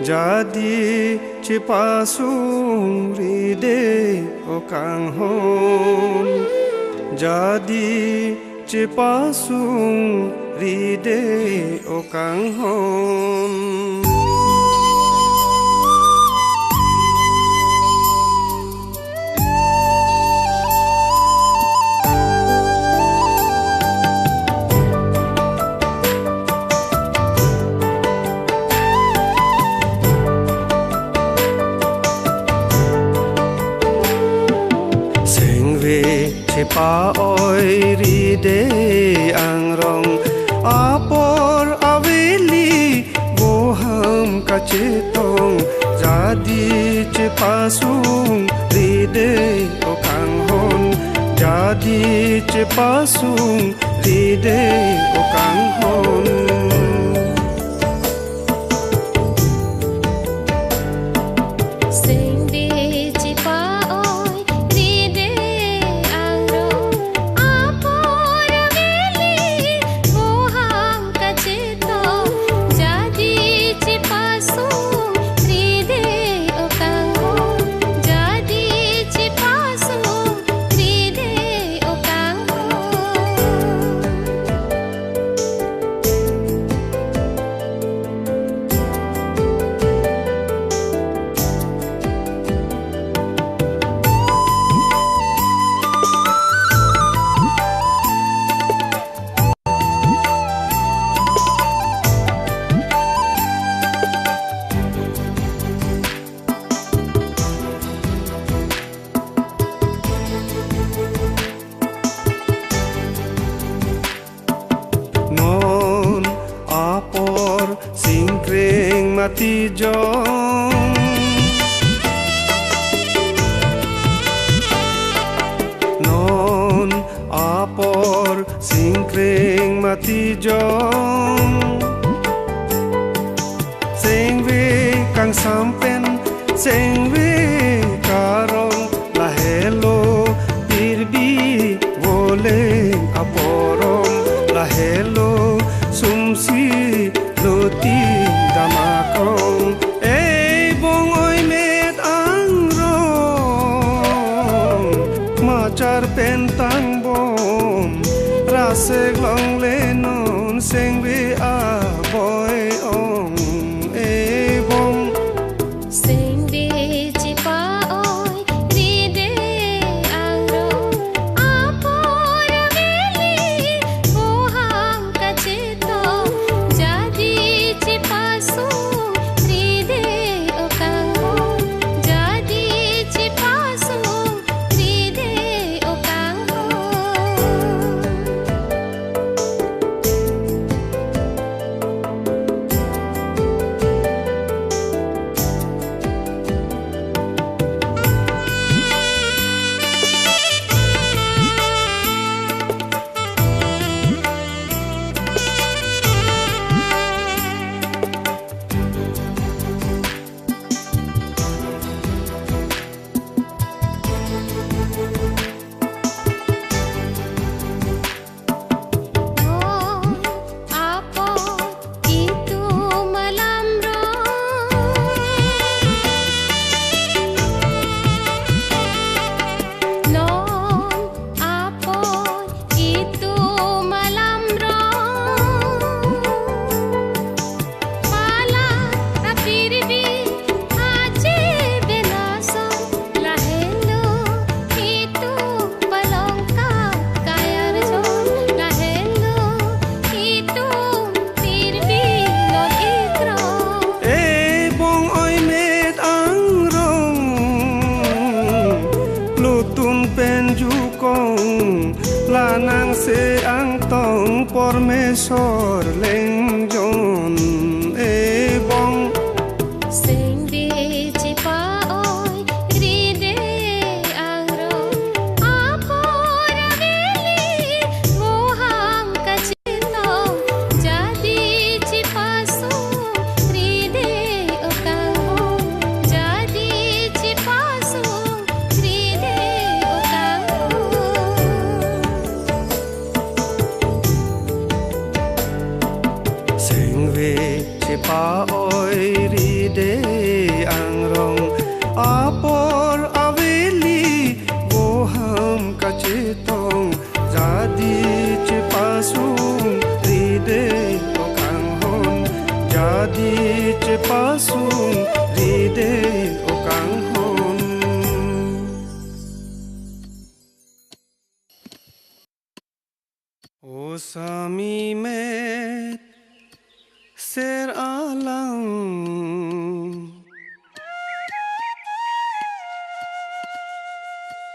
jadi chepasung ride o kanghon, jadi chepasung ride o kanghon. Sengve chepa-oi ride angrong, apor aveli voham kachetong, jadi chepasung ride o kanghon, jadi chepasung ride o kanghon. Sengve chepa-oi ride angrong, apor aveli voham kachetong, jadi chepasung ride o kanghon, jadi chepasung ride o kanghon. Non apor singkreng mati jong. Non apor singkreng mati jong. Sengve Sampen sengve karong lahelo, pirbi voleng aporong lahelo, sumsi luti damakong. Ei bong oi met angrong, machar pen tangbom, rasek longle non sengve aboi ong. Ei bong. Sengve chepa-oi ride angrong, apor aveli voham kachetong, jadi chepasung ride o kanghon, jadi chepasung ride o kanghon. Apot itum alam rong. Non apot itum alam rong. Pala apirbi aje benason, lahelo itum palongka kayar jon, lahelo itum pirbi non ikrong. Ei bong oi met angrong, lutun pen jukong, lanang se angtong Pormesor lengjon. Ei bong. Sengve chepa-oi ride angrong, apor aveli voham kachetong, jadi chepasung ride o kanghon, jadi chepasung ride o kanghon. Sengve chepa-oi ride angrong, apor aveli voham kachetong, jadi chepasung ride o kanghon, jadi chepasung ride o kanghon. O sami met ser alang,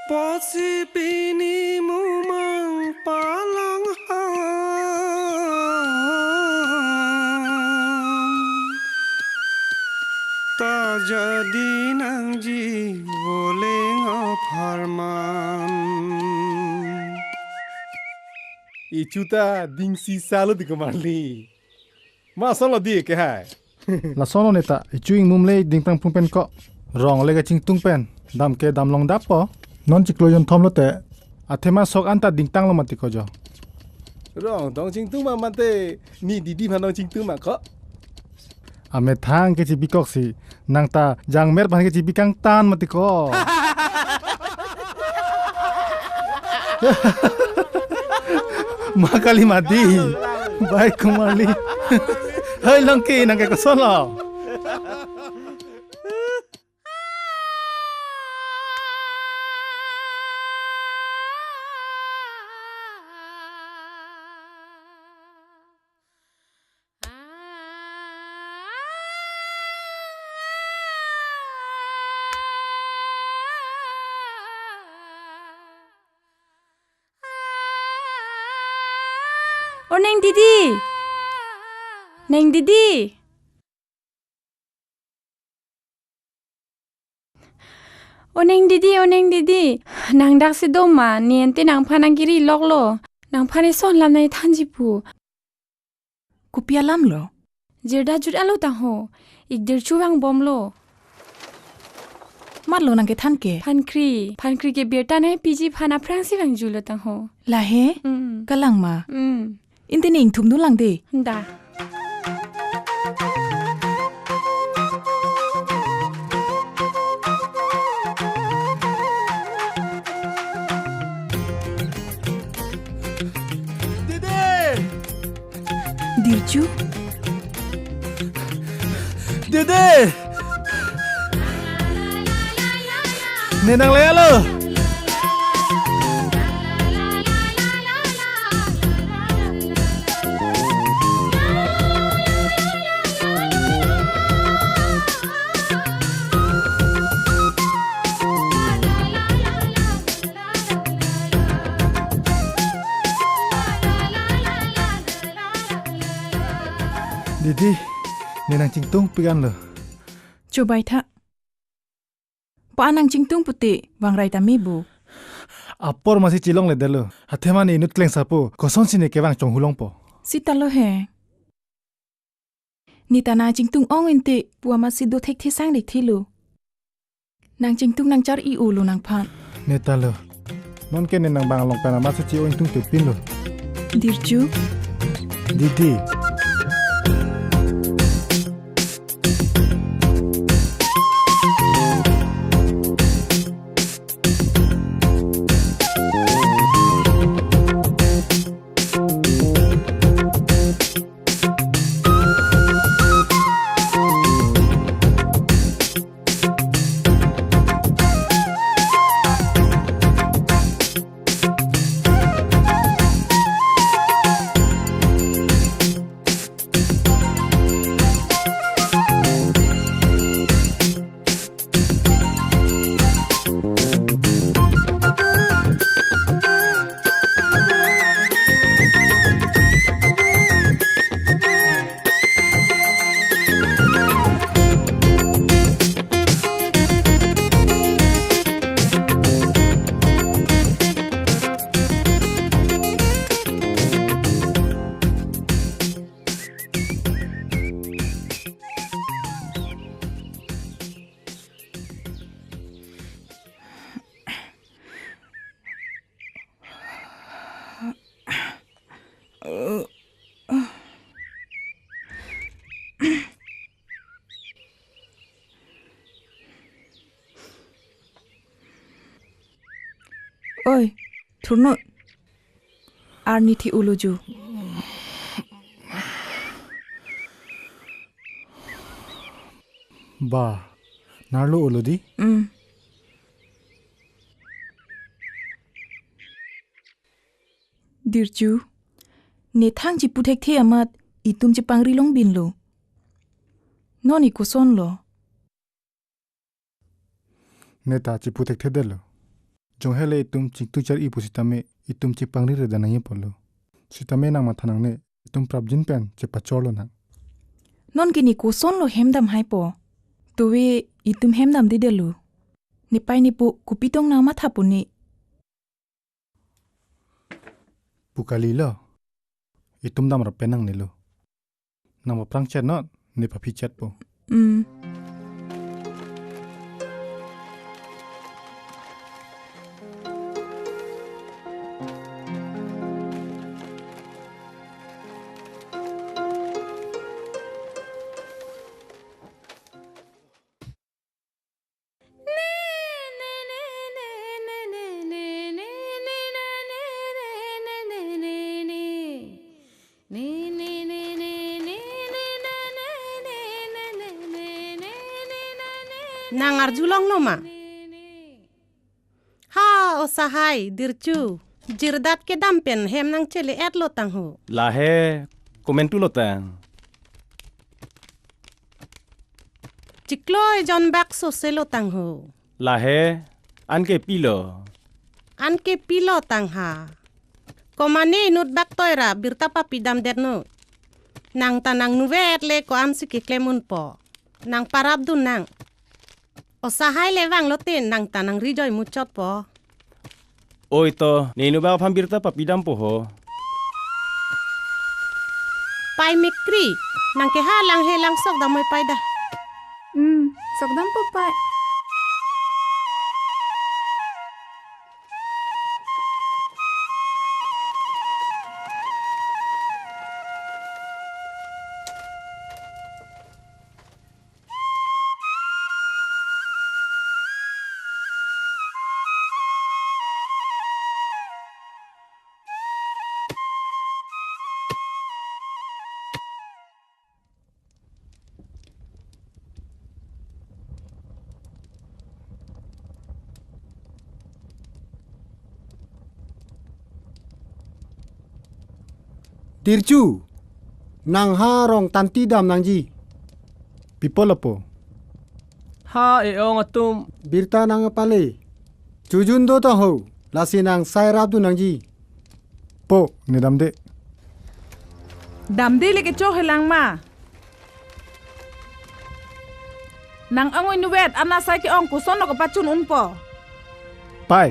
apotsi pini mumang palang ham, ta jadi nangji voleng apharman. Ichuta dingsi salo di komarli. Ma solo di ke hai. Lason lo neta, ichu ingmum le dingtang pung pen ko. Rong le kachingtung pen, dam ke dam long dap po. Non chiklo jonthom lote. Athema sok anta dingtang lo mati ko jo. Rong dong chingtung ma mate, ni didi ma dong chingtung ma ko. Amethang ke chibikoksi, nang ta jangmer aphan ke chibikangtan mati ko. Ma kali mati. Bai komarli. Hai Longki, nang ke koson lo? O neng didi. Neng didi. O neng didi, o neng didi. Nang daksi do ma, ne ante nangphan nangkiri loklo. Nangphan eson lam nangthanji pu. Kopi alam lo? Jirda jut alo tangho. Ik Dirchu vangbomlo. Matlo nang kethan ke? Phankri. Phankri ke birta ne P G phan aphrangsi vangjulo tangho. Lahe? Mm. Kalang ma? Mm. Inte ne ingthumdun lang de. Da. Dede! Dirchu? Dede! Ne nang le alo. Dede, ne nang chingtungpik anlo. Chobai tha. Pa nang chingtung pute vangrai tame bo. Apor masi chelongledetlo. Athema ne inut kleng sapo. Kosonsi ne kevang chonghulongpo. Sitalo he. Neta nang chingtung ong inte pu amatsi do thekthe sang thekthelo. Nang chingtung nang char-i-olo nangphan. Netalo. Nonke ne nang bang along pen amatsi chi-o ingtungte pinlo. Dirchu. Dede. Oi, thurnot. Arni thi-olo jo. Ba, nerlo-olo di? Mm. Dirchu, ne thang chipu thekthe amat itum chepangri longbinlo. Non ne kosonlo? Neta chipu thekthedetlo. Jonghele itum chingtung char-i pusitame itum chepangri redan nangji apotlo. Sitame nang matha nangne itum prapjin pen chepachorlo nang. Nonke ne kosonlo hem damhaipo. Tove itum hem damdedetlo. Nepei nepo kopi tong nang mathapo ne. Pu kalilo. Itum damrap pen nangnelo. Nang aphrang chet non, ne paphi chetpo. Mm. Nang arjulonglo ma? Ha, o sahai, Dirchu. Jirdat kedam pen hem nangchele-etlo tangho. Lahe, komantulo tang. Chiklo ejon bak soselo tangho. Lahe, anke pilo. Anke pilo tangha. Komane inut bak toira birta papidamdetnon. Nang ta nang nuvet le ko-ansi keklem unpo. Nang parapdun nang. O sahai le vanglote nang ta nang rijoi muchotpo. Oi to, ne inut bak aphan birta papidampo ho. Pai Mekri. Nang ke ha lang he lang sok dam oi pai da. Hmm, sok dampo pai. Dirchu, nang ha Rongtanti dam nangji. Pi apot lapu? Ha e-ong atum. Birta nang pale. Chojun do ta ho, lasi nang sai rapdun nangji. Po, ne damde. Damde le kecho helang ma. Nang angoi nuvet, ana sai ke-ong kosonlo kepachun unpo. Pai,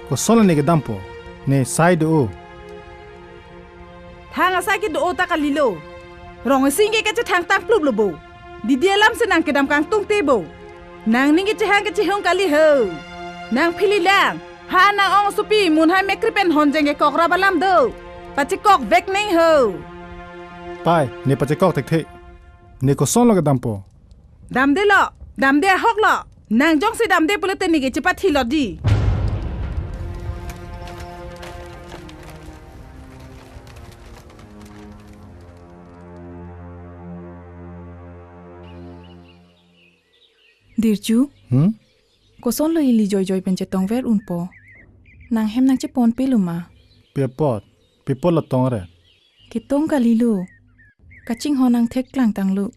kosonlo ne kedampo, ne sai do-o. Thang asai ke do-o ta kalilo. Rong asing ke kachethang tang plup lo bo. Didi alam si nang kedam kangtung te bo. Nangning kechehang kechehung kali ho. Nang phili lang. Ha nang ong asopi Munhai Mekri pen Honjeng kekok rap alam do. Pachekok vek neng ho. Pai, ne pachekok thekthe. Ne kosonlo kedampo? Damde lo, damde ahok lo. Nang jongsi damde pulote ne ke chepathi lo di. Dirchu? Hmm? Kosonlo ili joijoi pen chetongver unpo? Nang hem nangchepon pelo ma? Pi apot, pi apot lo tongre? Ketong kalilo. Kachinghon nang thek klang tanglo.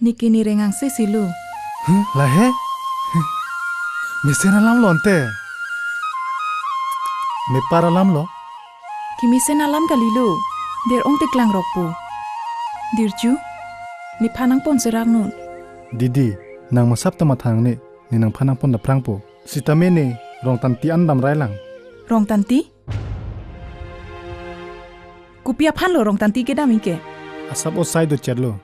Ne ke ne rengang se silo. Huh? Lahei? Huh. Mesen alam lo ante. Mepar alam lo. Kemesen alam kalilo. Der-ong te klang rokpo. Dirchu, nephan nangpon serak non. Didi, nang masap ta matha nangne, ne nangphan nangpon daphrangpo. Sitame ne Rongtanti an damrai lang. Rongtanti? Kopi aphan lo Rongtanti kedam ike? Asap asai do chetlo.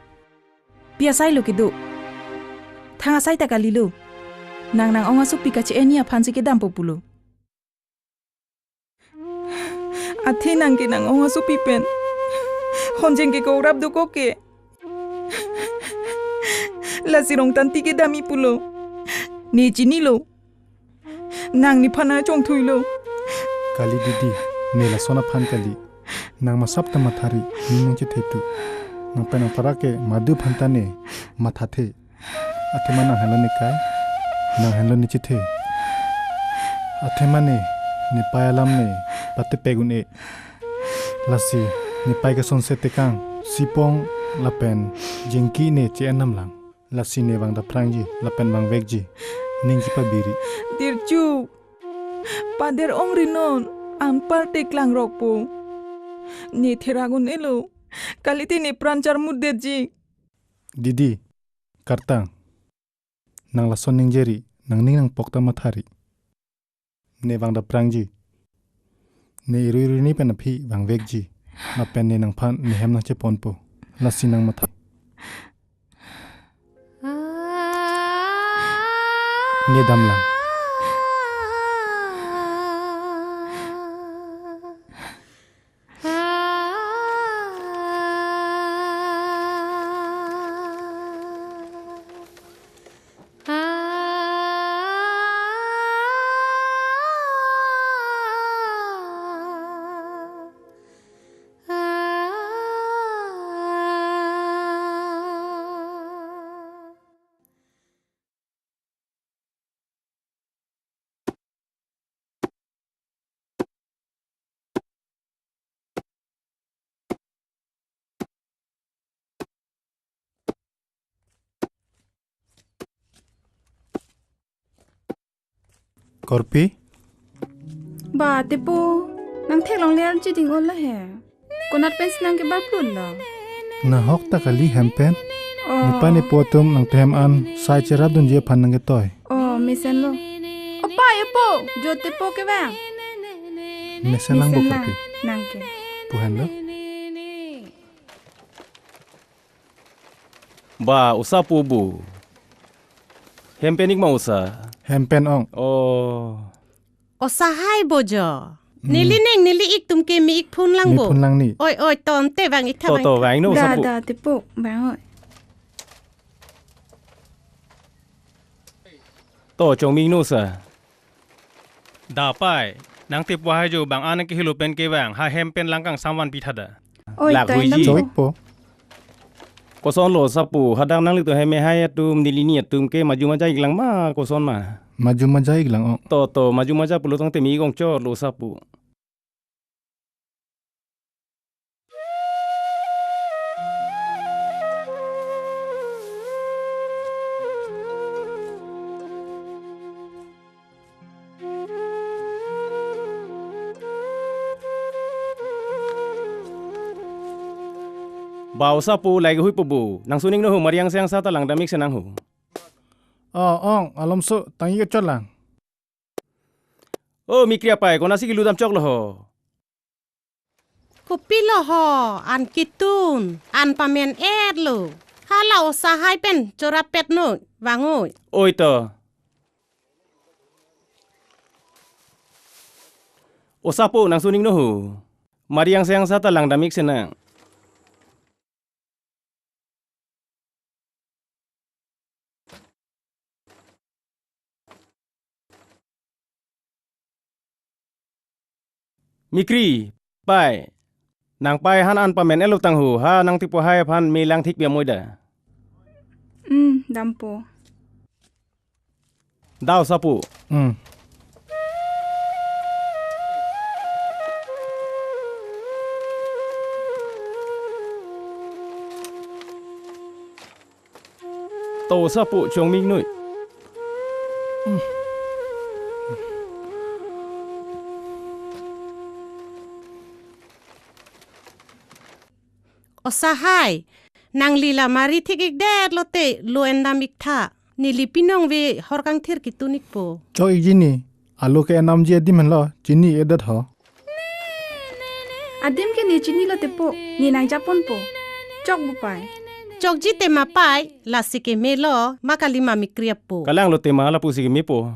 Pi asai lo kedo? Thang asai ta kalilo. Nang nang ong asopi kache-eni aphan si kedampo pulo. Athe nang ke nang ong asopi pen Honjeng kekok rap dokok ke. Lasi Rongtanti kedam-i pulo. Ne chinilo. Nang nephan nangchongthuilo. Kali didi, ne lason aphan kali. Nang masap ta mathari, ning nangchethe tu. Nang pen nang para ke madu aphan ta ne mathathe. Athema nang henlo ne kai, nang henlo ne chethe. Athema ne, ne pai alam ne patepek un-e. Lasi, ne pai ke sonse tekang, sipong lapen jengki ne che-en nam lang. Lasi ne vang daphrangji, lapen vangvekji. Ning chepabiri. Dirchu, pader ong rinon, anpar te klang rokpo. Ne therak un-elo, kalite ne pran charmut detji. Didi, kartang. Nang lason ningjeri, nangning nangpok ta mathari. Ne vang daphrangji. Ne irui irui ni pen aphi vangvekji. Lapen ne nangphan ne hem nangcheponpo. Lasi nang matha. Ne damlang. Korpi? Ba, tepo, nang theklongle arji ding-o lahe. Konat pensi nang kebar plun lo? Nahok ta kali hem pen. Oh. Nepa nepo atum nangtum hem an sai cherapdunji aphan nangketoi. Oh, mesenlo. Opa, epo, jo tepo kevang. Mesen lang bo. Mesen lang, Korpi. Nang ke. Pu henlo. Ba, osa po bo. Hem pen-ik ma osa? Hem pen ong. Oh. Osa hai bo jo. Hmm. Neli ning neli ik atum ke me-ik phun lang bo. Me-ik phun lang ni. Oi, oi, to ante vang-ik tha. To, vang-ik to, tha. Vang-ik non osa po. Da, da, tepo, vang oi. To, chongmik non osa. Da pai, nang tepo hai jo bang an nang kehelo pen kevang, ha hem pen lang kangsam vanpi tha da. Oi, lak to ruiji. Endam po. Cho-ik po. Koson lo osa po, hadak nanglitum hem me hai atum, neli ni atum ke maju maja-ik lang ma, koson ma? Maju maja-ik lang ong. To, to, maju maja pulo tangte me-ik ong chot lo osa po. Ba osa po, lahai hui po bo. Nangsuning non ho, Mari angse angsa ta langdam-ik si nang ho. Oh, ong, alomso, tang-ik chot lang. O Mikri apai, konatsi keludam choklo ho? Kopilo ho, an ketun, an pamen-et lo. Hala osa hai pen chorapet non, vang oi. Oi to. Osa po, nangsuning non ho. Mari angse angsa ta langdam-ik si nang. Mikri, pai. Nang pai han an pamen-et lo tang ho, ha nang tepo hai aphan me lang thik piam oi da. Hmm, dampo. Da osa po. Hmm. To osa po, chongmik noi. Hmm. Osa hai, nangli la Mari thik-ikdet lote lo endam-ik tha. Neli pinong ve hor kangthir ketun-ik po. Chok-ikji ni, alo ke endamji adim henlo, chini-edet ho. Adim ke ne chinilo tepo, ne nangjaponpo. Chok bo pai. Chokji tema pai, lasi keme lo, ma kali ma Mikri apo. Kalang lo tema, lapusi keme po.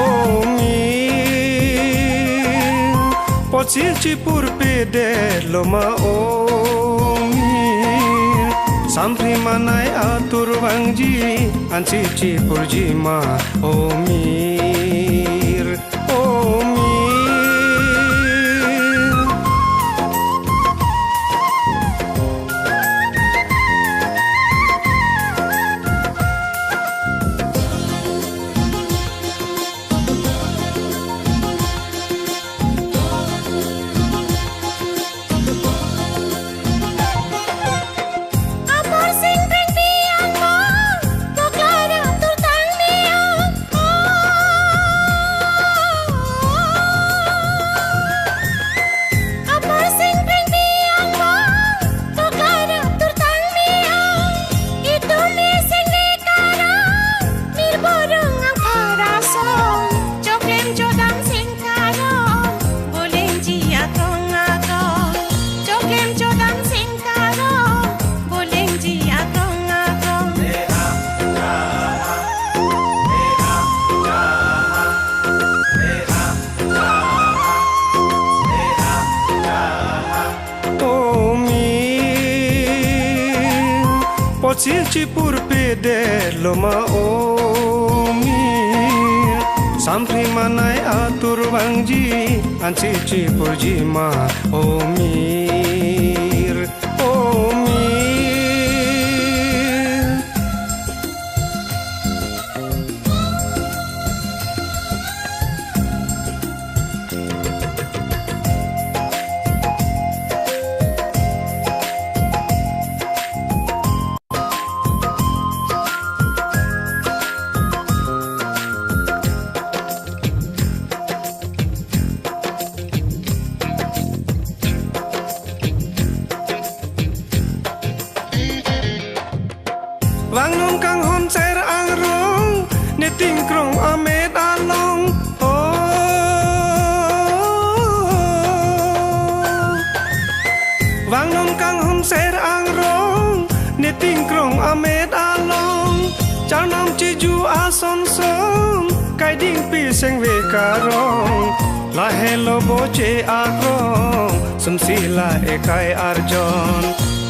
O mir, posi chipurpedet lo ma o mir. Samphri manai atur vangji, ansi chipurji ma o mir. O mir. Apotsi chipurpedetlo ma o mir, Sampri Manai atur vangji, ansi chipurji ma o mir, o mir. Vangnon kanghon ser angrong, ne tingkrong amet along. Oh. Vangnon kanghon ser angrong, ne tingkrong amet along. Charnam cheju ason son, kaidingpi sengve karong. Lahelo boche akrong, sumsi la ekai arjon.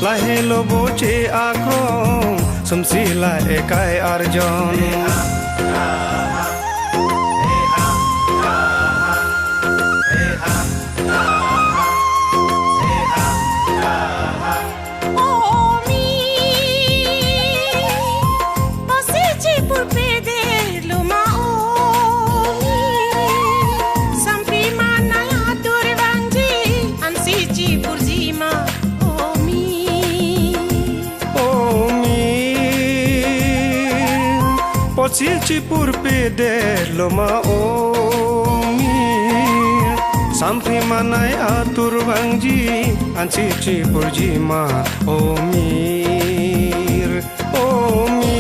Lahelo boche akrong, sumsi la ekai arjon. O mir, apotsi chipurpedetlo ma o mir. Sampri Manai atur vangji, ansi chipurji ma o mir. O mir, apotsi chipurpedetlo ma o mir. Sampri Manai atur vangji, ansi chipurji ma o mir, o mir.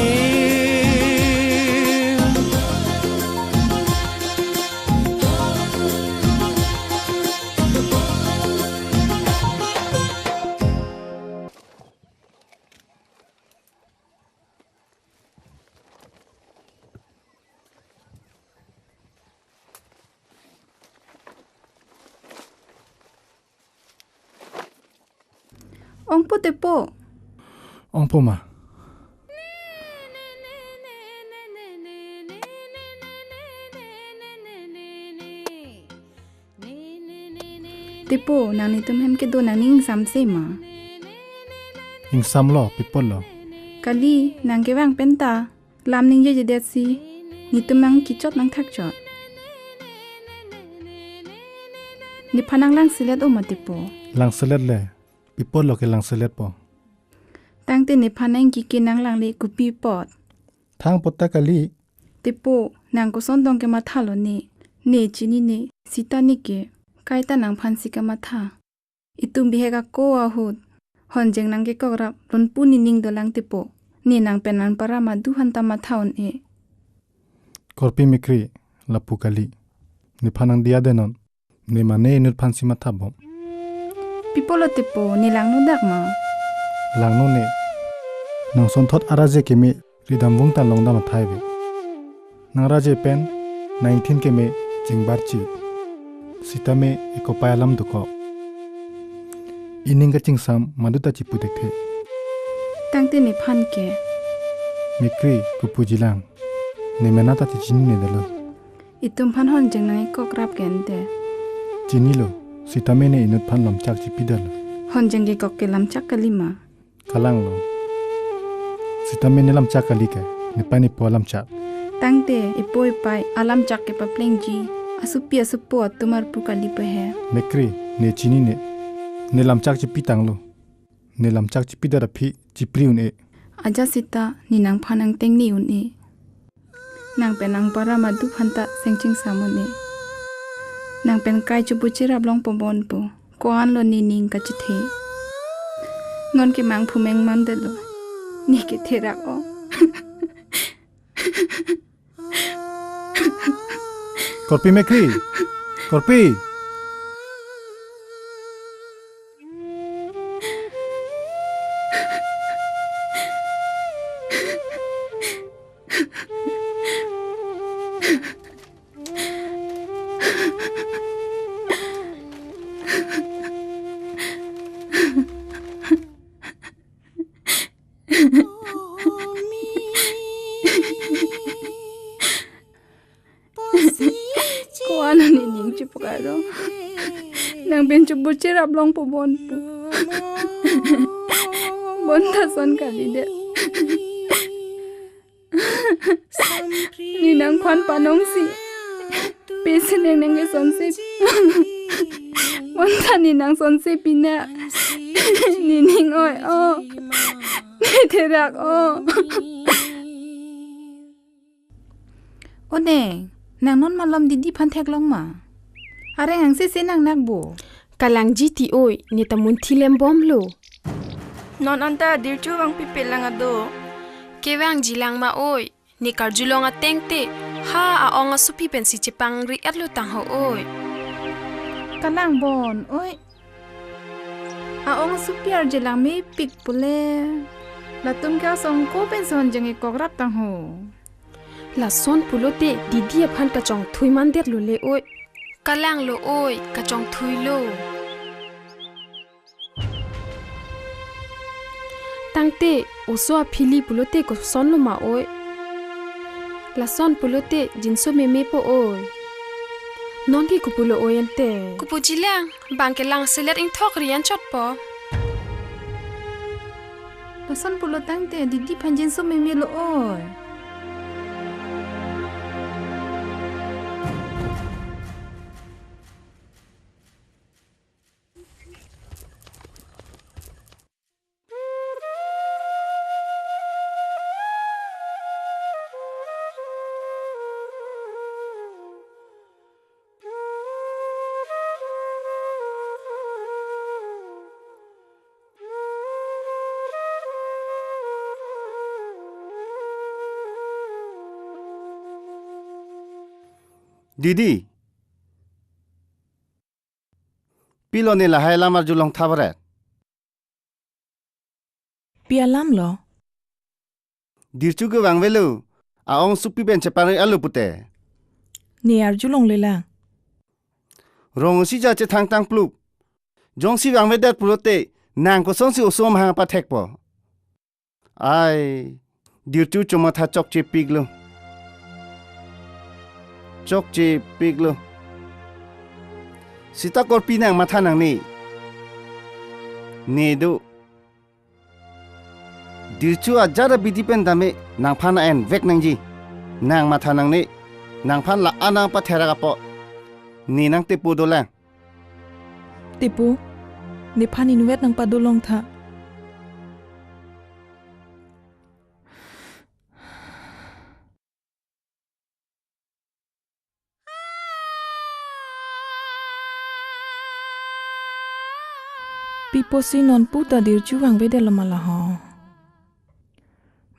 Ongpo tepo. Ongpo ma. Tepo, nang netum hem kedo nangning ingsamse ma? Ingsamlo, pi apotlo? Kali, nang kevang penta lam ningjejedetsi netum nang kichot nangthakchot. Nephan nang langselet o ma tepo? Langselet le, pi apotlo ke langseletpo? Tangte nephan nang kike nanglangle kopi apot? Thang apot ta kali. Tepo, nang koson tong kemathalo ne? Ne chinine, sita ne ke kaita nangphansi kematha. Itum bihek ako ahut honjeng nangkekokrap lonpu nening dolang tepo. Ne nangpen nangpara madu aphanta matha un-e. Korpi Mekri, lapu kali. Nephan nang diya denon. Ne mane inut aphansi mathabom. Pi apotlo tepo, ne langno dak ma? Langno ne. Nang sonthot araje keme ridam vungtan longdam athai ave. Nang raje pen nang ingthin keme chingbarchi. Sitame ekopai alam dokok. Ining kachingsam maduta chipu thekthe. Tangte nephan ke? Mekri, kopuji lang. Ne mena ta te chininedetlo. Itum aphan honjeng nangkekokrap ke ante. Chinilo, sitame ne inut aphan lamchak chipidetlo. Honjeng kekok ke lamchak kali ma? Kalanglo. Sitame ne lamchak kali ke, nepei nepo alamchak. Tangte epo epei alamchak kepaplengji asopi asopo atum arpu kali pehe. Mekri, ne chinine. Ne lamchak chipitanglo. Ne lamchak chipidet aphi chipri un-e. Ajat sita ne nangphan nangtengne un-e. Nangpen nangpara madu aphanta sengchingsam un-e. Nangpen kai chupu chirap longpo bonpo. Ko-anlo nening kachethe. Non ke mangphu mengmandetlo. Ne ke therak o. Korpi Mekri. Korpi. Pen chubu cherap longpo bon pu. Bonta son kalidet. Ne nangphan panongsi pisi neng neng ke sonsi. Bonta ne nang sonsi pina. Ne ning oi o. Ne therak o. O neng, nang non malom didi aphan theklong ma? Areng angse se nang nakbo. Kalangji ti oi, ne ta munthi lembomlo. Non anta Dirchu vangpipe lang ado. Kevangji lang ma oi, ne karjulong ateng te, ha a-ong asupi pensi chepangri-etlo tangho oi. Kalang bon oi. A-ong asupi arje lang mepik pule. Latum ke asong ko penson jeng ikok rap tangho. Lason pulote didi aphan kachongthui mandetlo le oi. Kalanglo oi, kachongthuilo. Tangte oso aphili pulote kosonlo ma oi. Lason pulote jinso memepo oi. Nonke kopulo oi ante. Kopuji lang, bang ke lang selet ingthok rian chotpo. Lason pulo tangte didi aphan jinso memelo oi. Didi, pilo ne lahai alam arjulong tha baret? Pi alamlo? Dirchu ke vangvelo, a-ong asupi pen chepangri-etlo pute. Ne arjulongle lang. Rong isi ja chethang tangplup. Jongsi vangvedet pulote, nang kosonsi oso amahang pathekpo. Ai, Dirchu chomatha chokchepiklo. Chokchepiklo. Sita korpi nang matha nangne? Ne do. Dirchu ajat abidi pen tame nangphan envek nangji. Nang matha nangne. Nangphan la-an nangpatherak apot ne nangtepo dolang. Tepo, nephan inutvet nangpadolong tha. Pi apotsi nonpu ta Dirchu vangvedetlo ma laho?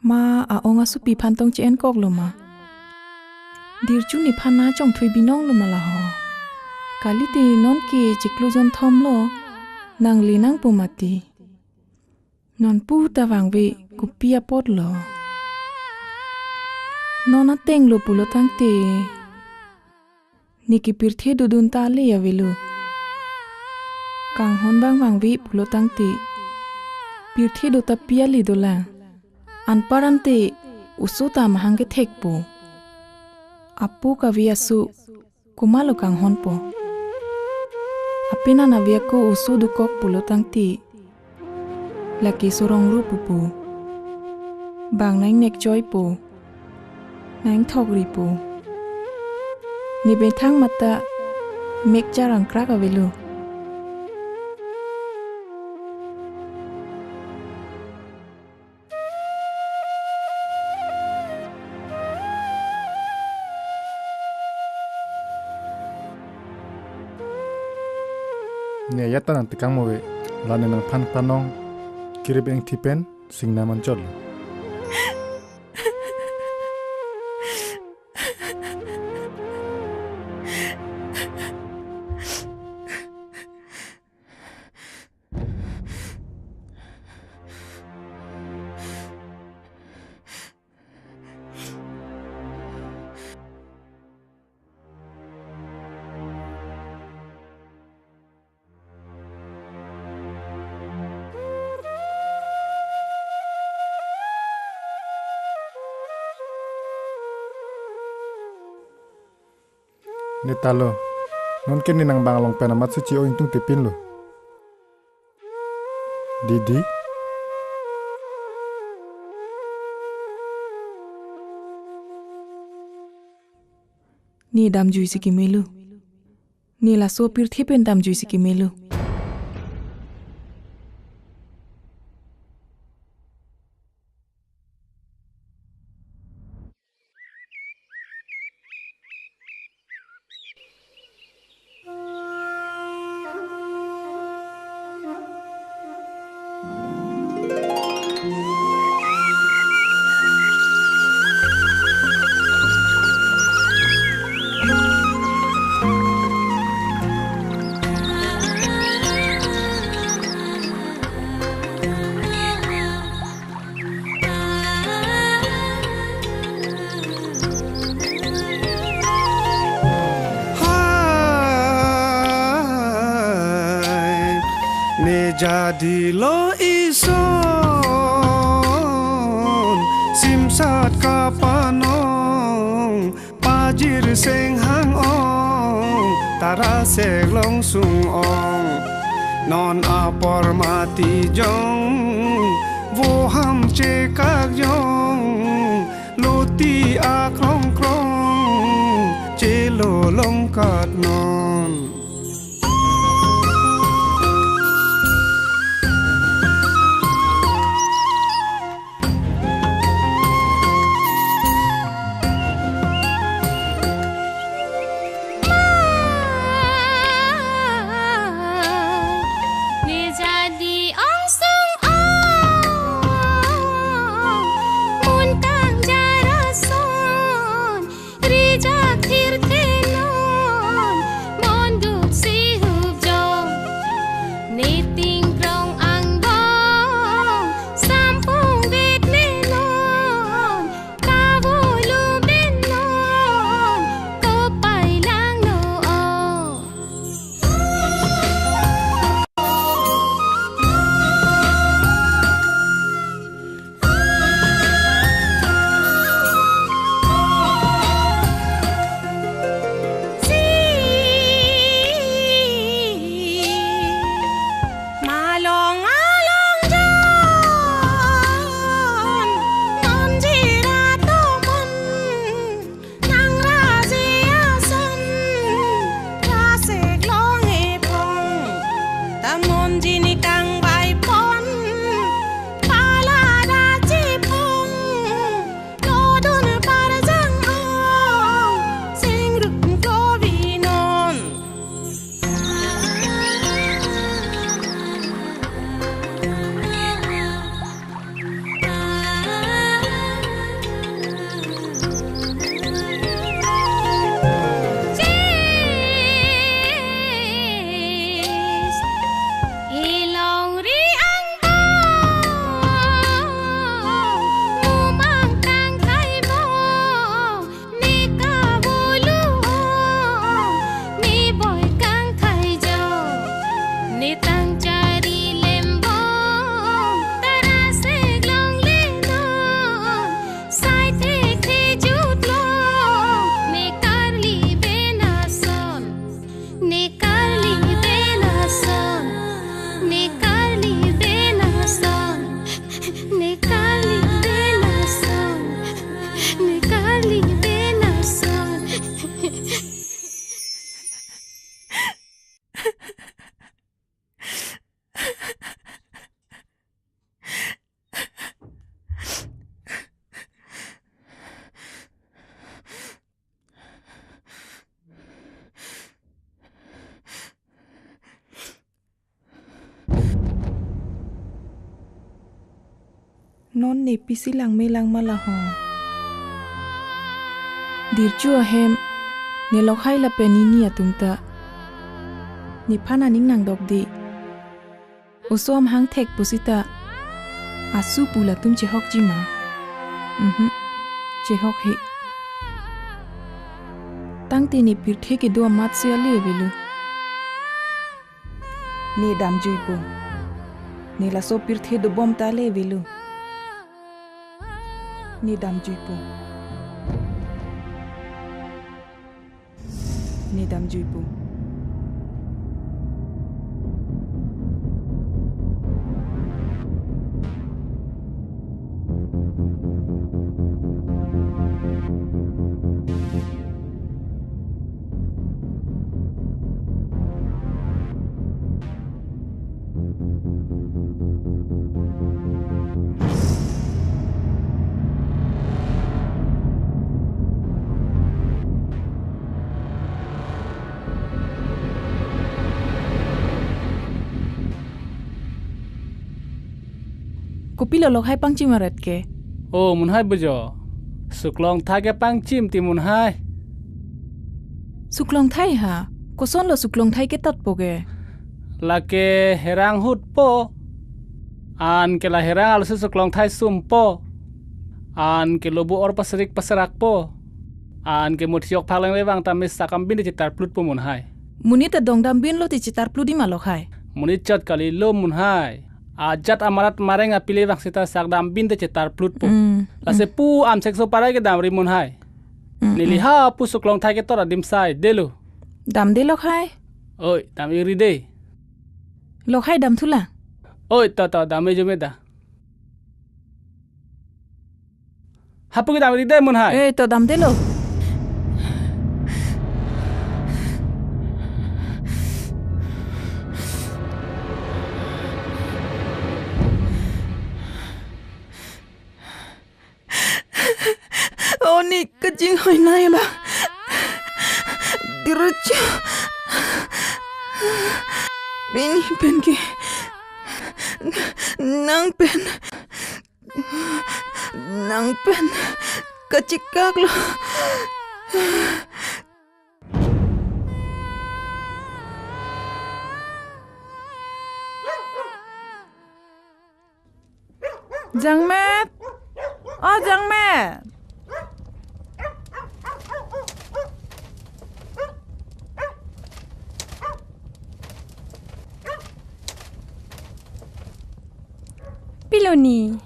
Ma a-ong asupi aphan tong che-enkoklo ma? Dirchu nephan nangchongthui binonglo ma laho? Kalite nonke chiklo jonthomlo, nangle nangpo mati. Nonpu ta vangve kopi apotlo? Non atenglo pulo tangte, ne ke pirthe dodun ta ale avelo. Kanghon bang vangve pulo tangte, pirthe do ta pi ale dolang? Anpar ante oso ta amahang kethekpo. Apo kave aso komatlo kanghonpo? Apenan ave ako oso dokok pulo tangte, lake sorong ro pupo. Bang nang-ingnek choipo, nang-ingthok ripo. Ne methang mata mek charangkrak avelo. Ne ajat ta nangtekang mo ave, la ne nangphan panong, kirip engthi pen singna manchotlo. Neta lo. Non ke ne nangbang along pen amatsi che-o ingtungte pinlo. Didi. Ne damjuisi kemelo. Ne laso pirthe pen damjuisi kemelo. Hai, ne jadi lo ison, simsat kapanong, pajir seng hang-ong, tarasek longsung ong. Non apor mati jong, voham chekak jong, loti akrong krong, chelolong kat non. Ne jadi angsong ong, muntang jarason, rijak thirthe non, monduk si hup jong. Ne ting krong angbong, sampung vet ne non, kavolu ben non, kopai langno ong. Malong along jan, non jira tomon, nangraji ason, rasek long epong, tamon jini kangbai pon, palada chipong, lodun parjang ong, singrum klovi non. Elongri angbong, mumang tangkai bong, ne kavolu ong, ne boi kangkai jong, ne tang chari lembong, tarasek longle non, sai thekthe jutlong, ne karli ben ason. Ne karli ben ason, ne karli ben ason, ne karli ben ason, ne karli ben ason. Non ne pisi langme lang ma la ho. Dirchu ahem, ne lokhai lapen nini atum ta nephan aning nangdokde. Oso amahang thek pusita asu pu latum chehokji ma? Mhm, chehok he. Tangte ne pirthe kedo amatsi ale avelo. Ne damjuipo. Ne laso pirthe dobom ta ale avelo. Ne damjuipo. Ne damjuipo. Kopilo lokhai pangchim aret ke? O, munhai bojo. Suklongthai ke pangchim ti munhai. Suklongthai ha? Kosonlo suklongthai ke tatpo ke? Lake herang hutpo. Anke la herang alosi suklongthai sumpo. Anke lobo or paserik paserakpo. Anke muthi ok phak leng le vang tame sakam bin de chetarplutpo munhai. Monit adong dam binlo ti chetarplut di ma lokhai? Monit chot kalilo munhai. Ajat amarat mareng apile vang seta sak dam bin de chetarplutpo. Mm, Lasi mm. pu amsek so parai ke damri munhai. Mm, Neli mm. ha pu suklongthai ketot adim sai delo. Damde lokhai. Oi, dam-ikri de. Lokhai damthulang. Oi, to, to, dam-ik jume da. Ha pu ke dam-ikri de munhai. Eh, to damdelo. Oni kachinghoi nai ba. Dircho. Pini pen ke. Nang pen. Nang pen. Kachikaklo. Jangmet. O Jangmet. Pilo ni?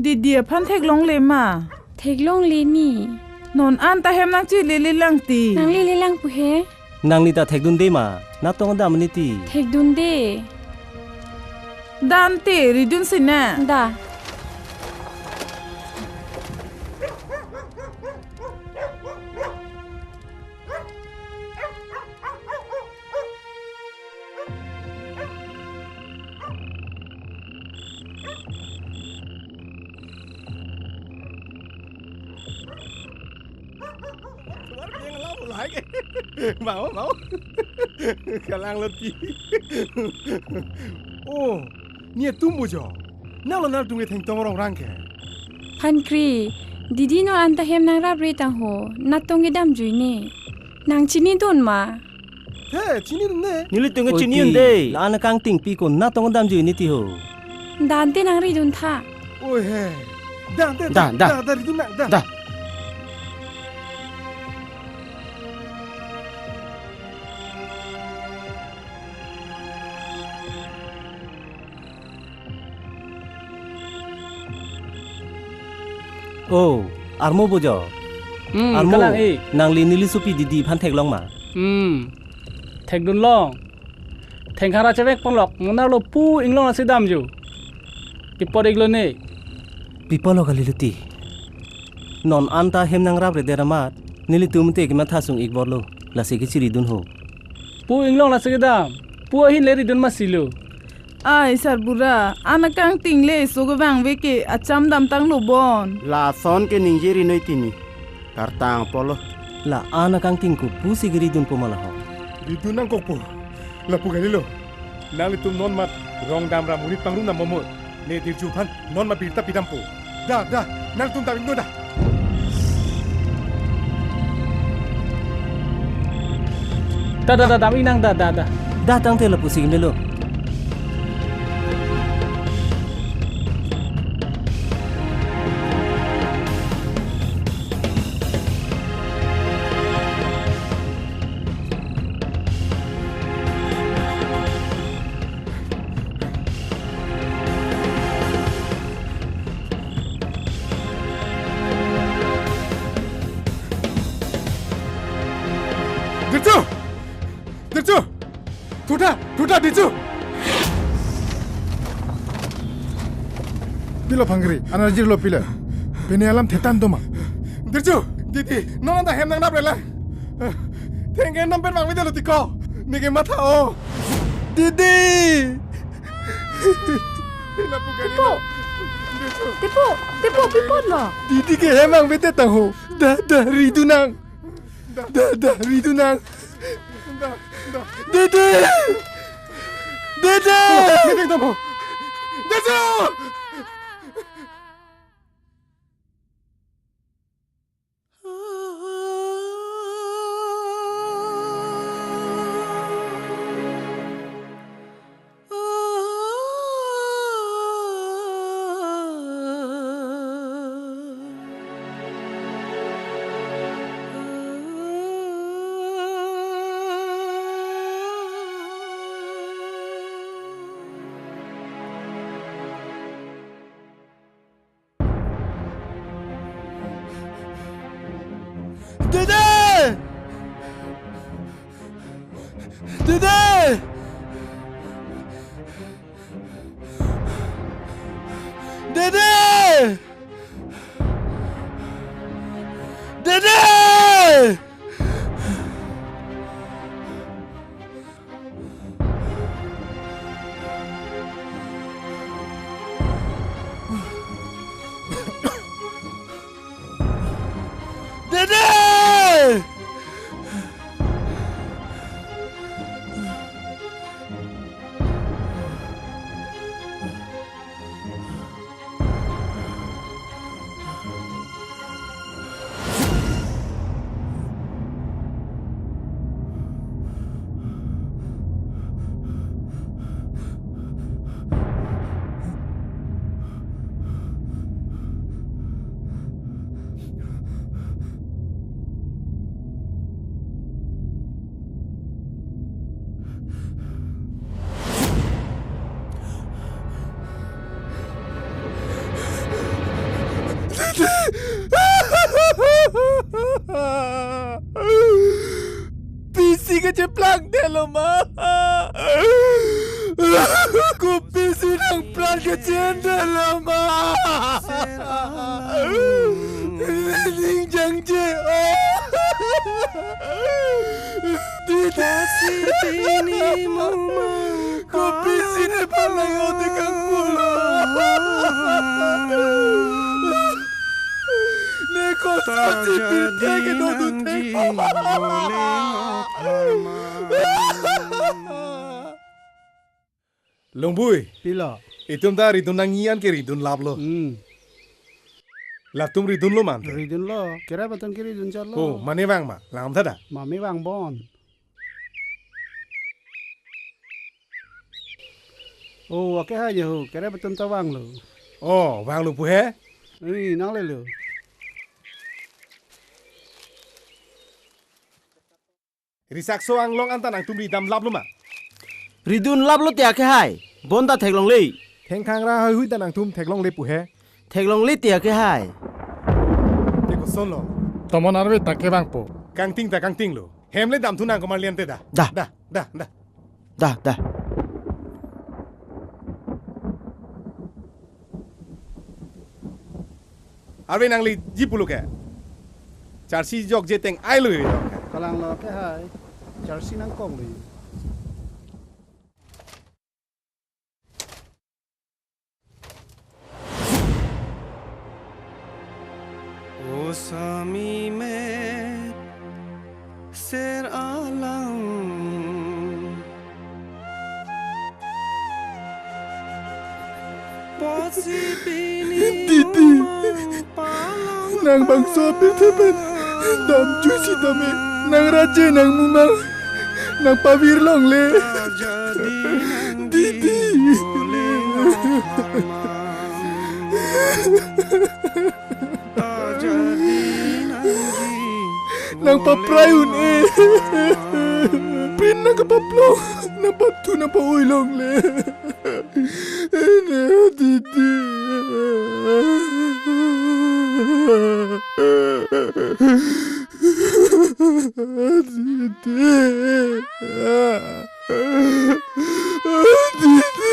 Didi aphan theklongle ma? Theklongle ni. Non anta hem nangchilele lang ti. Nanglele lang pu he. Nangli ta thekdunde ma? Natong dam ni ti. Thekdunde. Dante ridun sine. Da. Mau, mau. Kalang loti. Oh, ni atum bojo. Nanglo nangtum ke thengtong rongrang ke. Phankri, didi non anta hem nangrapre tang ho, natong ke damjui ne. Nangchinidun ma? He, chinidunde. Nelitum ke Oi, chini ti. Unde. La-an akangting pi ko natong damjui ne ti ho. Dante nangridun tha. Oi he. Dante, Da, da, da. Da, da, ridun nang, da. Da. Oh, armo bojo. Hmm, Armo, kalang-ik. Nangli neli sopi didi aphan theklong ma? Hmm, thekdunlong. Thengkhara chevek ponlok, munar lo pu inglong asi damju. Pi apot-iklo ne. Pi apotlo kali loti. Non anta hem nangrapre det amat, nelitum te kematha sung-ik bor lo, lasi ke chiridun ho. Pu inglong lasi kedam, pu ahin le ridun masi lo. Ai, sarbura, an akangting le so kevangve ke acham damtanglo bon. Lason ke ningje ri noi tini. Kartang polo. La-an akangting ko pusi ke ridunpo ma la ho. Ridun nangkokpo. Lapu kalilo. Nanglitum non mat rong dam ra murit pangrum nang bomoi. Ne Dirju aphan non mat birta pidampo. Da, da, nangtum dam-iknon da. Da, da, da, dam-ik nang da, da, da. Da tangte lapusi ke melo. Dirchu! Dirchu! Thutha! Thutha, Dirchu! Pilo Phankri, an arjirlo pilo. Pini alam thetan do ma? Dirchu! Didi, non anta hem nangrapre lang. Thengke non pen vangvedetlo ti ko. Ne kematha o. Didi! Lapu kali Tipo! Lo. Dirchu! Tipo! Tipo! Pi apotlo? Didi ke hem vangvedet tang ho. Da, da, ridun nang. Da, da, ridun nang. Da, da. Didi! Didi! Didi, tamo. Dirchu! Dede! Dede! Dede! Dede! Dede! Pisi kacheplang delo ma. Kopisi nangplang kachinden delo ma. Ning jangje. Didi. Pasi pini mama. Kopisi nephan nang ote kangpulo. Ne kosa si pirthe ke dodu the. Longbui. Pilo. Itum ta ridun nangji an ke ridun laplo. Hmm. Latum ridunlo mante. Ridunlo. Kere atum ke ridun chotlo. Oh, mane vang ma. Lam thada. Mame vangbom. Oh, akehai je ho. Kere atum ta vanglo. Oh, vanglo pu he? Ini nanglelo. Risakso anglong anta nangtum ridam laplo ma? Ridun laplo te akehai. Bonta theklongle. Thengkhangra heihui ta nangtum theklongle pu he? Theklongle te akehai. Te kosonlo? Tomon arve ta kevangpo. Kangting ta kangtinglo. Hem le damthu nang komarlian te da. Da. Da, da, da. Da, da. Arve nangli ji pulo ke. Charsi jokje teng ai lo yo. Kalanglo akehai. Charsi nangkoklo yo. O sami met ser alang. Potsi pini Didi. Umang palang. Nang bangso pirthe pen damjuisi tame nang raje nang mumang nang pavir longle. Didi. Nang paprai un-e. Pin nang kapaplong. Nang pathu nang pa-oi longle. Ene, Didi. Didi. Didi.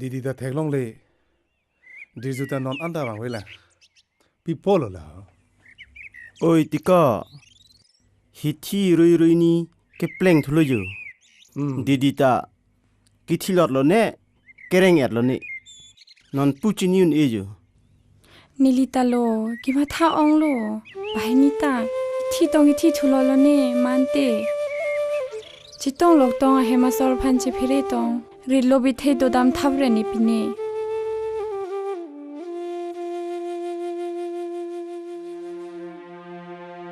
Didi ta theklongle. Didi ta non anta vangvela. Pi pulo la? Oi, Tika. Hithi rui rui ni kepleng thulo jo. Hmm. Didi ta kithilotlo ne, kereng-etlo ne. Non pu chini un-e jo. Neli ta lo, kematha onglo. Banghini ta, hithi tong hithi thulotlo ne, mante. Chetong loktong ahem asor aphan chephere tong. Ritlo bithe dodam thap re ne pine.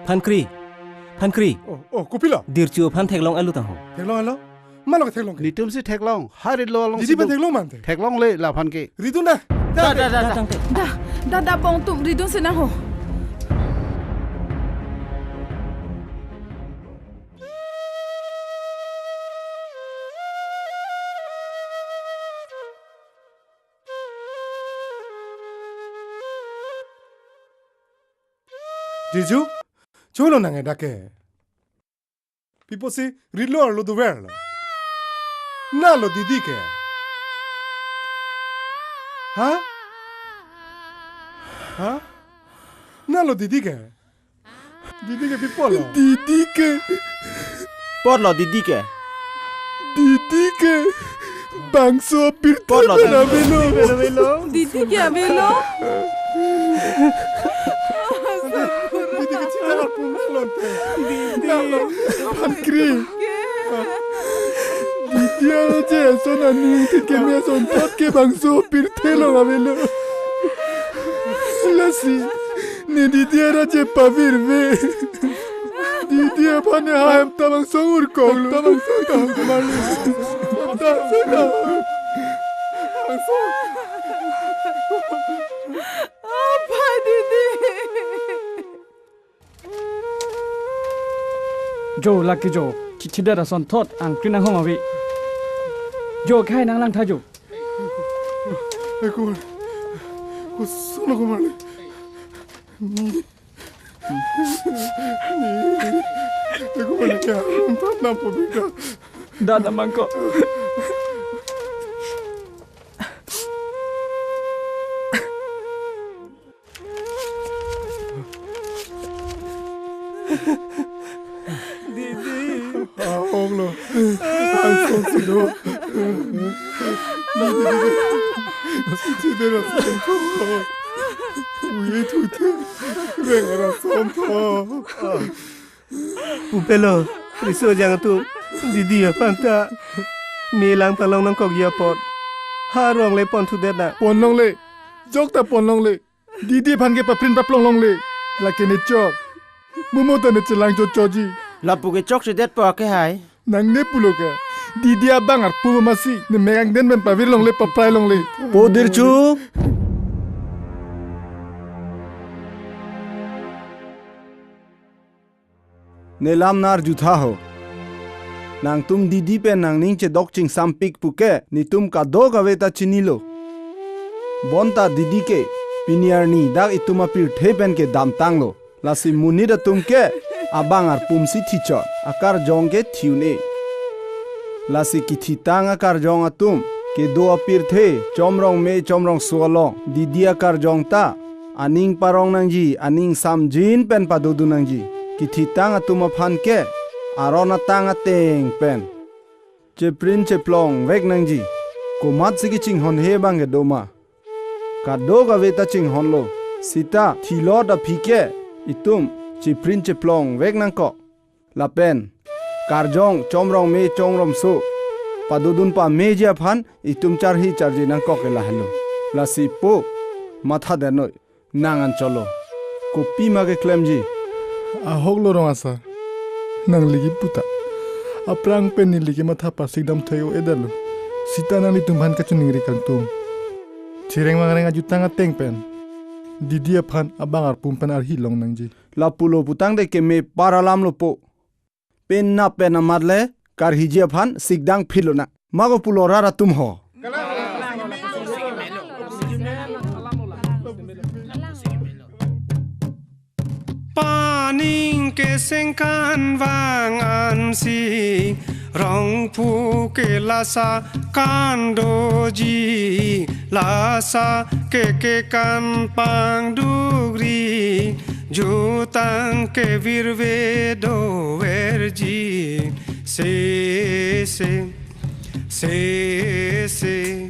Phankri. Phankri. Oh, oh, kopilo? Dirchu aphan theklong alo tangho. Theklong alo? Malo ke theklong ke? Netum si theklong. Ha ritlo along Didi si phan do. Theklong mante. Theklongle laphan ke. Ridun da. Da, da, da, da. Da, da, da, bong tum ridun si nangho. Jeju, cholo nang edak ke. Pi apotsi ritlo arlo doverlo. Nalo Didi ke. Ha? Ha? Nalo Didi ke. Didi ke pi apotlo? Didi ke. Apotlo Didi ke. Didi ke. Bangso apirthe pen avelo. Didi ke avelo. Didi ke chita la pun lonte. Phankri. Didi araje ason aning thik keme asonthot ke bangso apirthe along avelo. Lasi ne Didi araje pavirve. Didi aphan ne ha hem ta bangso urkong lo. Ta bangso urkong lo. Ta bangso urkong lo. Apai Didi. Jo, lake jo. Chichidet asonthot angkri nanghong ave. Jo, khai nanglang tha jo. Ekur. Kusolo kumali. Eko balik ya, empat enam puluh beda. Dada mangko. Didi. Ah, ong lo. Ang song si do. Didi, didi. Didi, didi. Uye thuthe. Reng ara som tho. Pupelo, riso jang atum, Didi aphan ta me lang ta long nangkokji apot ha arong le pon thudet na. Pon longle, jok ta pon longle. Didi aphan ke paprin paplong longle. Lake ne chok. Mumo ta ne chelang chochoji. Lapu ke chokchedet po ake hai. Nang ne pulo ke. Didi abang arpu masi. Ne megang den pen pavir longle paprai longle. Po Dirchu. Ne lam nar jutha ho. Nangtum Didi pen nangning chedok chingsampik puke netum kadokave ta chinilo. Bonta Didi ke pini arni dak itum apirthe pen ke damtanglo. Lasi monit atum ke abang arpum si thichot, akarjong ke thi-un-e. Lasi kithitang akarjong atum kedo apirthe chomrong me chomrong so along Didi akarjong ta aning parong nangji, aning samjin pen padodun nangji. Kithitang atum aphan ke aron atang ateng pen cheprin cheplong vek nangji. Komatsi kachinghon he abang kedo ma? Kadokave ta chinghonlo. Sita thilot aphi ke itum cheprin cheplong vek nangkok. Lapen karjong chomrong me chomrong so padodun pameji aphan itum charhi charji nangkok ke lahelo. Lasi po, matha denoi, nang ancholo. Kopima keklemji? Ahok lo rong asar. Nangli kipu ta. Aphrang pen neli kematha pasik dam thek-o-edetlo. Sita nanglitum aphan kachiningri kangtung. Chireng vangreng ajutang ateng pen Didi aphan abang arpum pen arhi long nangji. Lapulo putangte keme par alam lo po. Penap pen amat le karhiji aphan sikdang philo na. Mako pulo rat atum ho. Paning kesengkan vang ansi, rongphu ke lasa kan doji, lasa ke kekan pangdukri, jutang ke virve doverji, se, se, se, se.